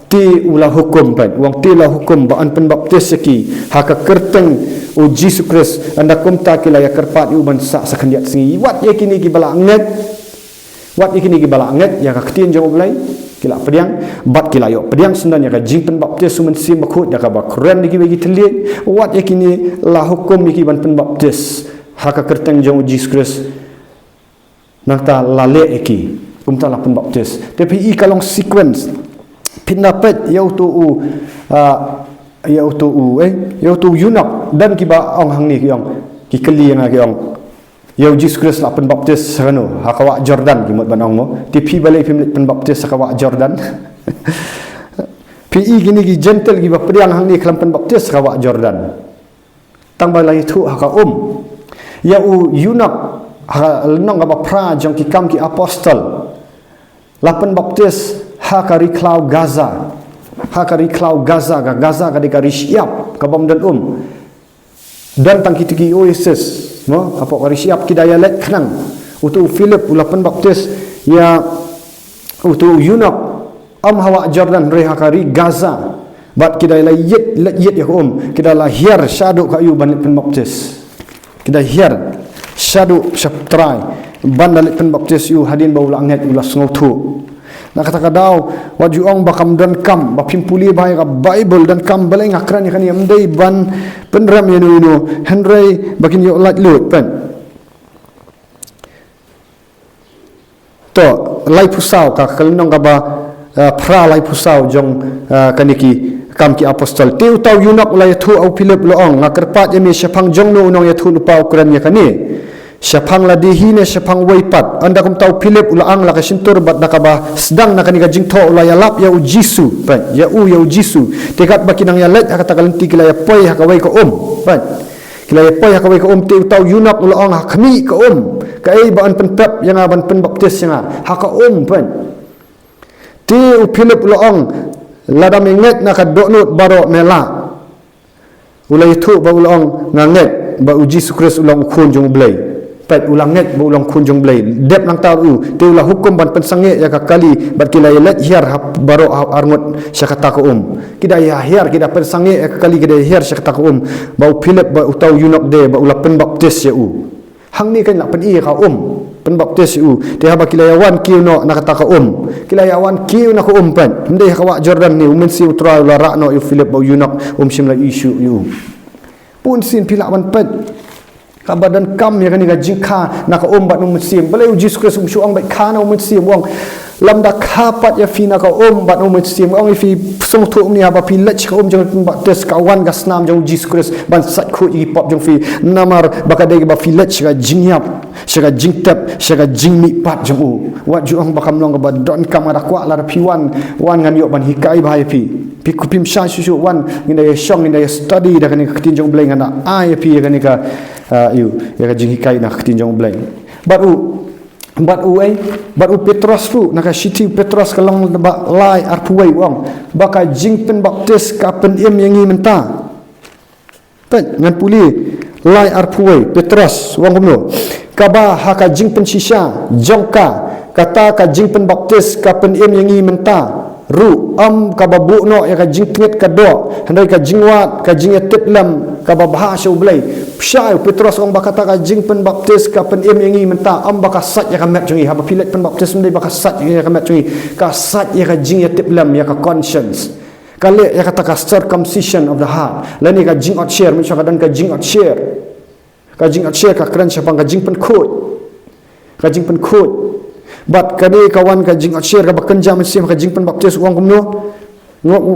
te u la hukum, peit, u ong te la hukum ba yn pynbaptis ïa ki ha ka kyrteng u Jisu Khrist, ynda kumta ki la ïa kyrpad ïa u ban sah sa khyndiat sngi. Wat ïa kine kiba la ngeit, wat ïa kine kiba la ngeit ïa ka ktien jong U Blei, ki la pdiang, bad ki la ïoh pdiang syndon ïa ka jingpynbaptis u Mynsiem Bakhuid da kaba kren da kiwei ki thylliej. Wat ïa kine la hukum ïa ki ban pynbaptis ha ka kyrteng jong u Jisu Khrist. Nangta la leh ïa ki, kumta la pynbaptis. Te phi i ka long sequence. Phin da peit ïa uto u, ah, ïa uto u, eh, ïa uto u eunuch, don kiba ong hangne, ki ong, ki kylli ïa nga, ki ong, ïa u Jisu Khrist la pynbaptis ha kano? Ha ka wah Jordan, ki mut ban ong mo. Te phi balei phim leit pynbaptis ha ka wah Jordan? Phi i kine ki Jentil kiba pdiang hangne ki la pynbaptis ha ka wah Jordan. Tang ba la ïathuh ha ka um. Ïa u eunuch, ha lynnong kaba phra jong ki Kam ki Apostol, la pynbaptis ha ka ri khlaw Gaza. Ha ka ri khlaw Gaza, ka Gaza ka dei ka ri shyiap, ka bym don um. Don tang kito ki oasis, mo, hapoh ka ri shyiap. Ki da ïa leit khnang. Uto u Philip u la pynbaptis ïa uto u eunuch, ym ha wah Jordan, hynrei ha ka ri Gaza. Bad ki da la ïit, leit ïit ïa ka um, ki da la hiar shaduh ka aïu ban leit pynbaptis. Ki da hiar shaduh sha Trai ban da leit pynbaptis ïa u, hadien ba u la ngeit, u la sngewthuh. Na kata ka daw, wat ju ong ba kam donkam, ba phim pule bha ïa ka Baibl, donkam balei nga kren ïa kane, ym dei ban pynrem ïano ïano, hynrei ba kin ïoh laitluid, peit. To, laiphew saw, ka, ka lynnong kaba, eh, phra laiphew saw jong, eh, kane ki Kam ki Apostol. Te uta u ïunok u la ïathuh ha u Philip, u la ong, nga kyrpad ïa me, shaphang jong no u nongïathuhlypa u kren ïa kane? Shaphang lade hi ne shaphang wei pat? Ynda kumta u Philip u la ang la ka shyntur bad da kaba sdang na kane ka jingthoh u la ïalap ïa u Jisu, peit, ïa u, ïa u Jisu. Te katba ki nang ïaleit ha kata ka lynti ki la ïapoi ha kawei ka um, peit. Ki la ïapoi ha kawei ka um. Te uta u ïunok u la ong, ha khmih ka um, kaei ba yn pynpep ïa nga ban pynbaptis ïa nga? Ha ka um, peit. Te u Philip u la ong, lada me ngeit na ka dohnud baroh me lah. U la ïathuh bad u la ong, nga ngeit ba u Jisu Khrist u long u Khun jong U Blei. Peit, u la ngeit ba u long Khun jong U Blei. Dep nangta u, te u la hukum ban pynsangeh ïa ka kali, bad ki la ïaleit hiar ha baroh ha arngut sha kata ka um. Ki da ïa hiar, ki da pynsangeh ïa ka kali, ki da ïa hiar sha kata ka um. Ba u Philip, ba uta u ïunok de, ba u la pynbaptis ïa u. Hangne kan la pyni ïa ka um, pynbaptis ïa u. Te haba ki la ïawan kiew noh na kata ka um, ki la ïawan kiew na ka um, peit, ym dei ha ka wah Jordan ne, u Mynsiem U Trai u la rah noh ïa u Philip, ba u ïunok um shym la ïohi shuh ïa u. Bun sien phi lah ban peit, kaba donkam ïa kane ka jingkha na ka um bad u Mynsiem. Balei u Jisu Khrist um shu ong beit kha na u Mynsiem, u ong, lymda kha pat ïa phi na ka um bad u Mynsiem, u ong ïa phi, sngewthuh mynne, haba phi leit sha ka um jong ka pynbaptis, ka wan ka snam jong u Jisu Khrist ban sait khuid ïa ki pop jong phi. Namar ba ka dei ba phi leit sha ka jingïap, sha ka jingtep, sha ka jingmihpat jong u. Wat ju ong ba kam long kaba donkam. Nga da kwah lada phi wan, wan ngan ïoh ban hikai bha ïa phi. Phi, phim shai shuh shuh, wan, ngin da ïa shong, ngin da ïa study da kane ka ktien jong U Blei, ngan da ai ïa phi ïa kane ka, ah, ïa u, ïa ka jinghikai na ka ktien jong U Blei. Bad u, bad u, eh, bad u Petros ruh, na ka shithi u Petros ka lynnong ba lai arphew wei, u ong ba ka jingpynbaptis ka pynim ïa ngi mynta. Peit, ngan pule, lai arphew wei, Petros u ong kumno? Kaba ha ka jingpynshisha jong ka, kata ka jingpynbaptis ka pynim ïa ngi mynta ruh, ym kaba buh noh ïa ka jingtngit ka doh, hynrei ka jingwad, ka jingïatiplem kaba bha sha U Blei. Shai, u Petros u ong ba kata ka jingpynbaptis ka pynim ïa ngi mynta, ym ba ka sait ïa ka met jong ngi. Haba phi leit pynbaptis ym dei ba ka sait ïa ka met jong ngi, ka sait ïa ka jingïatiplem, ïa ka conscience. Ka leh ïa kata ka circumcision of the heart, lane ka jingotsher, mynshuwa ka don ka jingotsher. Ka jingotsher ka kren shaphang ka jingpynkhuid. Ka jingpynkhuid. Bad kane ka wan ka jingotsher kaba kynja mynsiem ha ka jingpynbaptis, u ong kumno? Nga, u,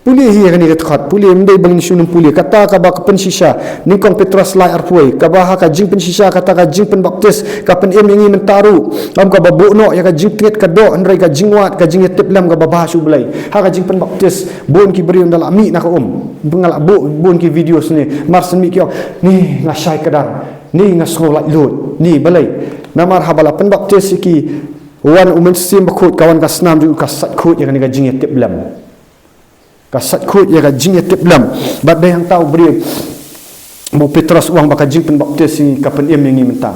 pule hi ïa kane ka dkhot, pule, ym dei ba ngin shu nym pule. Kata kaba ka pynshisha, nyngkong Petros lai arphew wei, kaba ha ka jingpynshisha kata ka jingpynbaptis ka pynim ïa ngi mynta ruh, ym kaba buh noh ïa ka jingtngit ka doh, hynrei ka jingwad, ka jingïatiplem kaba bha sha U Blei. Ha ka jingpynbaptis, bun ki briew ynda la mih na ka um, nga la buh bun ki video shane, mar shen mih ki ong, ni nga shai kdar, ni nga sngew laitluid, ni balei? Namar haba la pynbaptis ïa ki, wan u Mynsiem Bakhuid, ka wan ka snam jong u, ka sait khuid ïa kane ka jingïatiplem. Ka sait khuid ïa ka jingïatiplem. Bad dei hangta u briew ba u Petros u ong ba ka jingpynbaptis ïa ngi ka pynim ïa ngi mynta.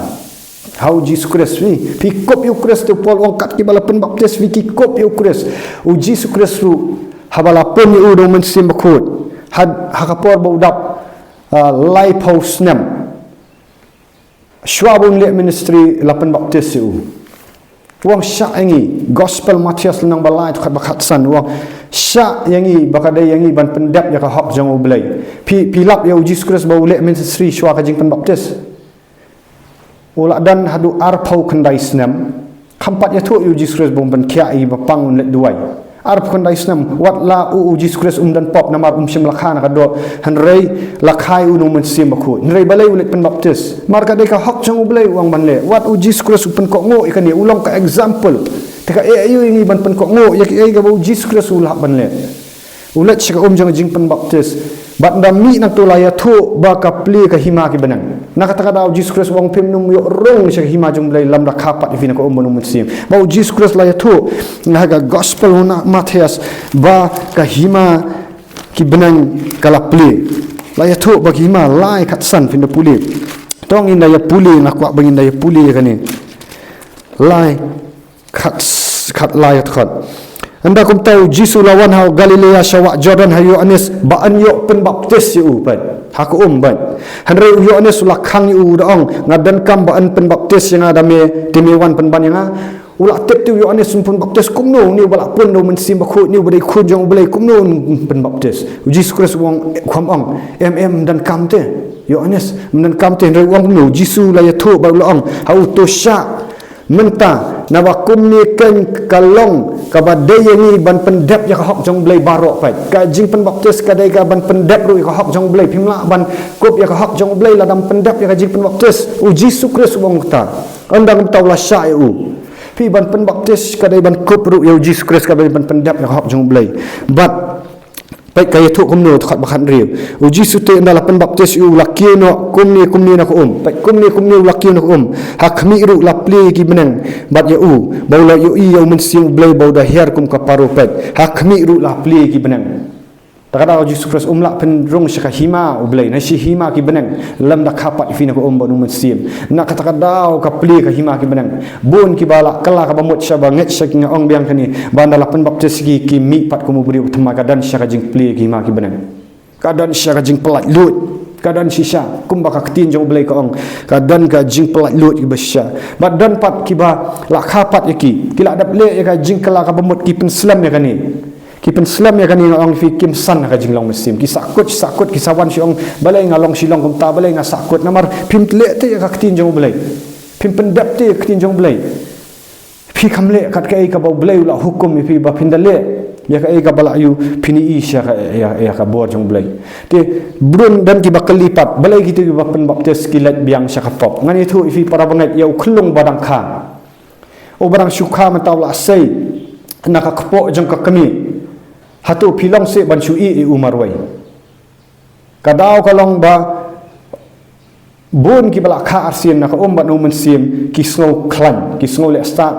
Ha u Jisu Khrist, phi, phi kup ïa u Khrist, te u Paul u ong kat kiba la pynbaptis, phi ki kup ïa u Khrist. U Jisu Khrist ruh, haba la pyn ïa u da u Mynsiem Bakhuid, ha, ha ka por ba u dap, ah, laiphew snem. Shuwa ba un leh ministry la pynbaptis ïa u. U ong shah ïa ngi, Gospel Mathaios lynnong ba lai dkhot ba khatsan, u ong shah ïa ngi ba ka dei ïa ngi ban pyndep ïa ka hok jong U Blei. Phi, phi lap ïa u Jisu Khrist ba u leh ministry shuwa ka jingpynbaptis? U la don haduh arphew khyndai snem. Kham pat ïathuh ïa u Jisu Khrist ba un pynkhiah ïa ki bapang, un leit duwai. Arphew khyndai snem, wat la u, u Jisu Khrist um don pop namar um shym la kha na ka doh, hynrei la kha ïa u na u Mynsiem Bakhuid. Hynrei balei u leit pynbaptis? Namar ka dei ka hok jong U Blei u ong ban leh. Wat u Jisu Khrist u pynkohnguh ïa kane, u long ka example. Te kaei ïa ngi ban pynkohnguh ïa kaei kaba u Jisu Khrist u lah ban leh? U leit sha ka um jong ka jingpynbaptis. Bad ynda mih nangta u la ïathuh ba ka plie ka hima ki bneng. Na kata ka daw u Jisu Khrist u ong phim nym ïoh rung sha ka hima jong U Blei lymda kha pat ïa phi na ka um bad u Mynsiem. Ba u Jisu Khrist la ïathuh ha ka Gospel u Mathaios ba ka hima ki bneng ka la plie. La ïathuh ba ka hima, lai khatsan, phin da pule. To ngin da ïa pule, nga kwah ba ngin da ïa pule ïa kane. Lai khat, khatlai, khatkhot. Ynda kumta u Jisu u la wan ha Galilea sha wah Jordan ha u Ïoannis ba un ïoh pynbaptis ïa u, peit. Ha ka um, peit. Hynrei u Ïoannis u la khang ïa u da ong, nga donkam ba yn pynbaptis ïa nga da me, te me wan pynban ïa nga? U la tip te u Ïoannis un pynbaptis kumno, une uba la pun da u Mynsiem Bakhuid, une uba dei khun jong U Blei, kumno un pynbaptis. U Jisu Khrist u ong, kham ong, em, em, ym donkam te. Ïoannis, ym donkam te, hynrei u ong kumno, u Jisu u la ïathuh bad u la ong, ha u to shah mynta, naba kumne keiñ ka long kaba dei ïa ngi ban pyndep ïa ka hok jong U Blei baroh pat. Ka jingpynbaptis ka dei ka ban pyndep ruh ïa ka hok jong U Blei, phim lah ban kup ïa ka hok jong U Blei lada ym pyndep ïa ka jingpynbaptis. U Jisu Khrist u ong kata. Ynda kumta u la shah ïa u. Phi, ban pynbaptis ka dei ban kup ruh ïa u Jisu Khrist, ka dei ban pyndep ïa ka hok jong U Blei. Bad peit ka ïathuh kumno, dkhot ba khathynriew. U Jisu te ynda la pynbaptis ïa u, u la kiew noh kumne kumne na ka um. Peit, kumne kumne u la kiew na ka um. Ha khmih ruh la plie ïa ki bneng bad ïa u, ba u la ïohi ïa u Mynsiem U Blei ba u da hiar kum ka paro. Peit, ha khmih ruh la plie ïa ki bneng. Kata ka daw U Jisu Khrist um lah pynrung sha ka hima U Blei, na shi hima ki bneng, lymda kha pat ïa phi na ka um bad u Mynsiem. Na kata ka daw ka plie ka hima ki bneng. Bun kiba la kylla kaba mut, sha ba ngeit sha ki, nga ong biang kane, ba ynda la pynbaptis ki, kim mih pat kum u briew ba thymmai, ka don shisha ka jingplie ka hima ki bneng. Ka don shisha ka jingpyllait luid. Ka don shisha, kumba ka ktien jong U Blei ka ong, ka don ka jingpyllait luid kiba shisha. Bad don pat kiba la kha pat ïa ki, ki la dep leh ïa ka jingkylla kaba mut, ki pynslem ïa kane. Ki pynslem ïa kane, nga ong ïa phi, kim san ha ka jinglong mynsiem. Ki sahkut, sahkut, ki sa wan shu ong, balei nga long shilong kumta, balei nga sahkut. Namar phim leh te ïa ka ktien jong U Blei. Phim pyndep te ïa ka ktien jong U Blei. Phi kham leh kat kaei kaba U Blei u la hukum ïa phi ba phin da leh. Ïa kaei kaba la ïoh, phin ïohi sha ka, ïa, ïa ka bor jong U Blei. Te bun don kiba kylli pat, balei kito kiba pynbaptis ki leit biang sha ka pop. Ngan ïathuh ïa phi para bangeit, ïa u khyllung ba dang kha, uba dang shu kha mynta u la sei na ka kpoh jong ka kmie. Hato phi long seh ban shu ïeh ïa u marwei? Ka daw ka long ba bun kiba la kha arsien na ka um bad na u Mynsiem, ki sngew khlaiñ, ki sngew leh stad,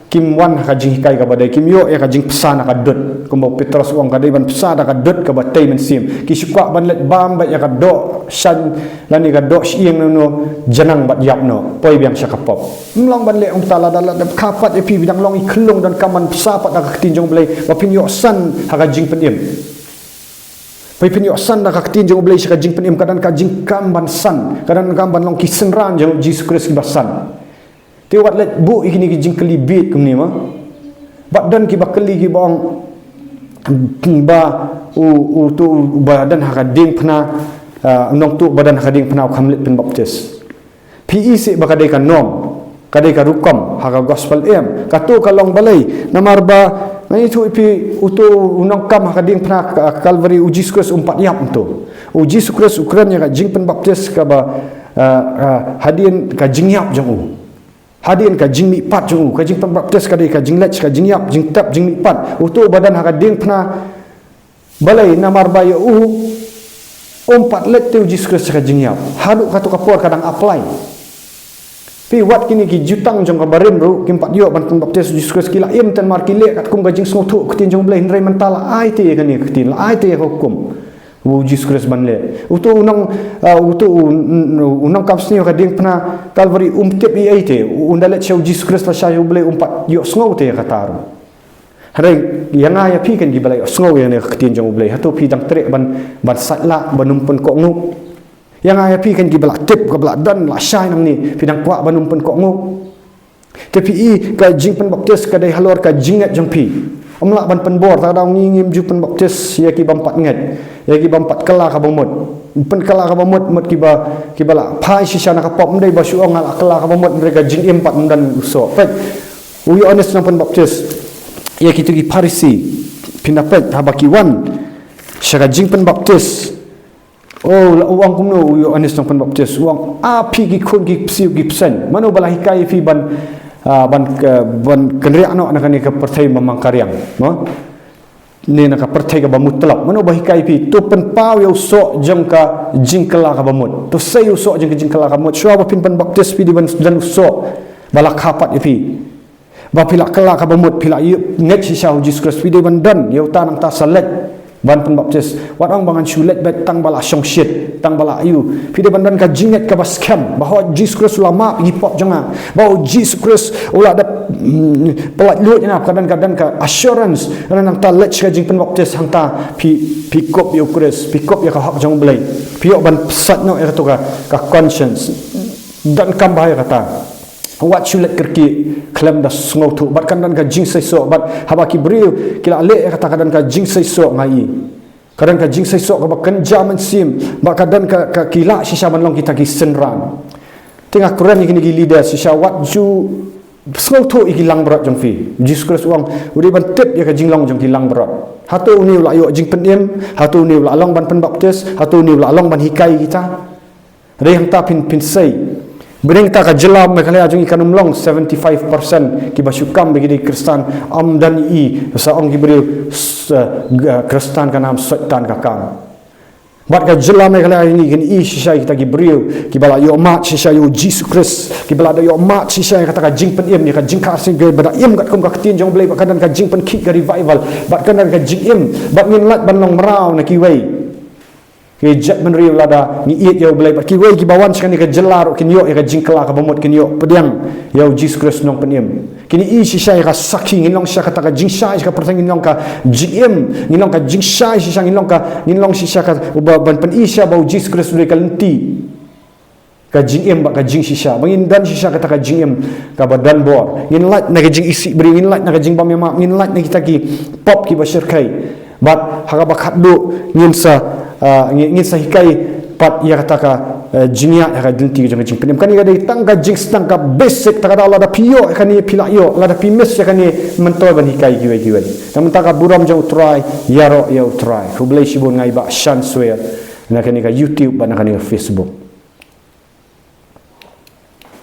kim wan ha ka jinghikai kaba dei, kim ïoh ïa ka jingpyrsad na ka dud. Kumba u Petros u ong, ka dei ban pyrsad da ka dud kaba tei mynsiem. Ki shu kwah ban leit bam beit ïa ka doh shaiñ lane ka doh shyieng, no, no, janang bad ïap noh, poi biang sha ka pop. Ym long ban leh kumta. Lada, lada kha pat ïa phi, phi dang long i khyllung, donkam ban pyrsad pat da ka ktien jong U Blei ba phin ïoh san ha ka jingpynim. Ba phin ïoh san da ka ktien jong U Blei sha ka jingpynim. Ka don ka jingkam ban san, ka don ka jingkam ban long ki synran jong U Jisu Khrist kiba san. Te wat leit buh ïa kine ki jingkylli bieit kumne mo. Bad don kiba kylli, kiba ong ba u, uto uba don ha ka diengphna, ah, u nongtuh ba don ha ka diengphna u kham leit pynbaptis. Phi i seh ba ka dei ka norm, ka dei ka rukom ha ka gospel, em? Kato ka long balei? Namar ba ngan ïathuh ïa phi, uto u nongkam ha ka diengphna ka Kalbari, u Jisu Khrist um pat ïap hangto. U Jisu Khrist u kren ïa ka jingpynbaptis kaba, ah, ah, hadien ka jingïap jong u. Hadien ka jingmihpat jong u, ka jingpynbaptis ka dei ka jingleit, ka jingïap, jingtep, jingmihpat. Uto uba don ha ka diengphna, balei? Namar ba ïa u um pat leit te u Jisu Khrist sha ka jingïap. Haduh kato ka por ka dang apply. Phi, wat kine ki jutang jong ka barim ruh kim pat ïoh ban pynbaptis u Jisu Khrist, ki la im tang namar ki leh katkum ka jingsngewthuh ka ktien jong U Blei. Hynrei mynta la ai te ïa kane ka ktien, la ai te ïa ka hukum. U Jisu Khrist ban leh. Uto u nong, ah, uto u, u, u nongkam sniew ha ka diengphna Kalbari um tip ei ei te. U, ynda leit sha u Jisu Khrist lashai, U Blei um pat ïohsngew te ïa kata ruh. Hynrei ïa nga ïa phi keiñ kiba la ïohsngew ïa kane ka ktien jong U Blei, hato phi dang treh ban, ban sait lah, ban ym pynkohnguh? Ïa nga ïa phi keiñ kiba la tip, kaba la don, la shai nangne, phi dang kwah ban ym pynkohnguh? Te phi i, ka jingpynbaptis ka dei halor ka jingngeit jong phi. Ym lah ban pynbor. Ta ka daw ngi ngim ju pynbaptis ïa ki bym pat ngeit, ïa ki bym pat kylla kaba mut. Pynkylla kaba mut, mut kiba, kiba la phai shisha na ka pop, ym dei ba shu ong nga la kylla kaba mut, hynrei ka jingim pat ym don u soh. Peit, u Ïoannis Nongpynbaptis, ïa kito ki Pharisi, phin da peit haba ki wan sha ka jingpynbaptis. Oh, la u ong kumno u Ïoannis Nongpynbaptis? U ong, a phi ki khun ki bsiew ki bseiñ, mano ba la hikai ïa phi ban, ah, ban, ah, ban kynriah noh na kane ka pyrthei ba mang ka riang, mo? Ne na ka pyrthei kaba mutlop, mano ba hikai ïa phi? To pynpaw ïa u soh jong ka jingkylla kaba mut. To sei ïa u soh jong ka jingkylla kaba mut. Shuwa ba phin pynbaptis phi dei ban don u soh ba la kha pat ïa phi. Ba phi la kylla kaba mut, phi la ïoh ngeit shisha ha u Jisu Khrist, phi dei ban don, ïa uta nangta sa leit ban pynbaptis. Wat ong ba ngan shu leit beit tang ba la shongshit, tang ba la ïoh. Phi dei ban don ka jingngeit kaba skhem ba, ho, Jisu Khrist u la map ïa ki pop jong nga, ba u Jisu Khrist u la dep, mm, pyllait luid ïa nga. Ka don, ka don ka assurance. Nangta leit sha ka jingpynbaptis, hangta phi, phi kup ïa u Khrist, phi kup ïa ka hok jong U Blei. Phi ïoh ban pynsait noh ïa kato ka, ka conscience. Donkam bha ïa kata. Wat shu leit kyrkieh khlem da sngewthuh. Bad kan don ka jingseisoh, bad haba ki briew ki la leh ïa kata ka don ka jingseisoh, nga i. Ka don ka jingseisoh kaba kynja mynsiem, bad ka don ka, ka ki lah shisha ban long kita ki synran. Te nga kren ïa kine ki leader shisha, wat ju sngewthuh ïa ki langbrot jong phi. Jisu Khrist u ong, u dei ban tip ïa ka jinglong jong ki langbrot. Hato une u la ïoh jingpynim, hato une u la long ban pynbaptis, hato une u la long ban hikai kita. Hynrei hangta phin, phin sei. Bad hangta ka jylla Meghalaya jong ngi kan ym long seventy-five percent kiba shu kam ba ki dei Khristan, ym don i, sa ong ki briew, s-, eh, g-, Khristan ka nam, Soitan ka kam. Bad ka jylla Meghalaya jong ngi kan i shisha ïa kita ki briew kiba la ïoh mad shisha ïa u Jisu Khrist, kiba la da ïoh mad shisha ïa kata ka jingpynim, ïa ka jingkha sing, kiba da im katkum ka ktien jong U Blei, bad ka don ka jingpynkhih, ka revival, bad ka don ka jingim, bad ngin lait ban long mraw na kiwei. Ki jaitbynriew lada ngi ïeit ïa U Blei, bad kiwei kiba wan sha kane ka jylla ruh kin ïoh ïa ka jingkylla kaba mut, kin ïoh pdiang ïa u Jisu Khrist Nongpynim. Kin i shisha ïa ka sakhi, ngin long shisha kata ka jingshai sha ka pyrthei, ngin long ka jingim, ngin long ka jingshai shisha, ngin long ka, ngin long shisha ka uba ban pyni shisha ba u Jisu Khrist u dei ka lynti, ka jingim bad ka jingshisha. Ba ngin don shisha kata ka jingim kaba don bor. Ngin lait na ka jingisih briew, ngin lait na ka jingbym ïamap, ngin lait na kita ki pop kiba shyrkhei. Bad ha kaba khatduh ngin sa, ah, ngin, ngin sa hikai pat ïa kata ka, eh, jingïaid ha ka lynti jong ka jingpynim. Kane ka dei tang ka jingsdang ka basic, ta ka daw lada phi ïoh ïa kane phi la ïoh, lada phi miss ïa kane, myntoi ban hikai kiwei kiwei. Te mynta ka burom jong U Trai, ïaroh ïa U Trai. Khublei shibun, nga i Bah Shan Swer na kane ka YouTube bad na kane ka Facebook.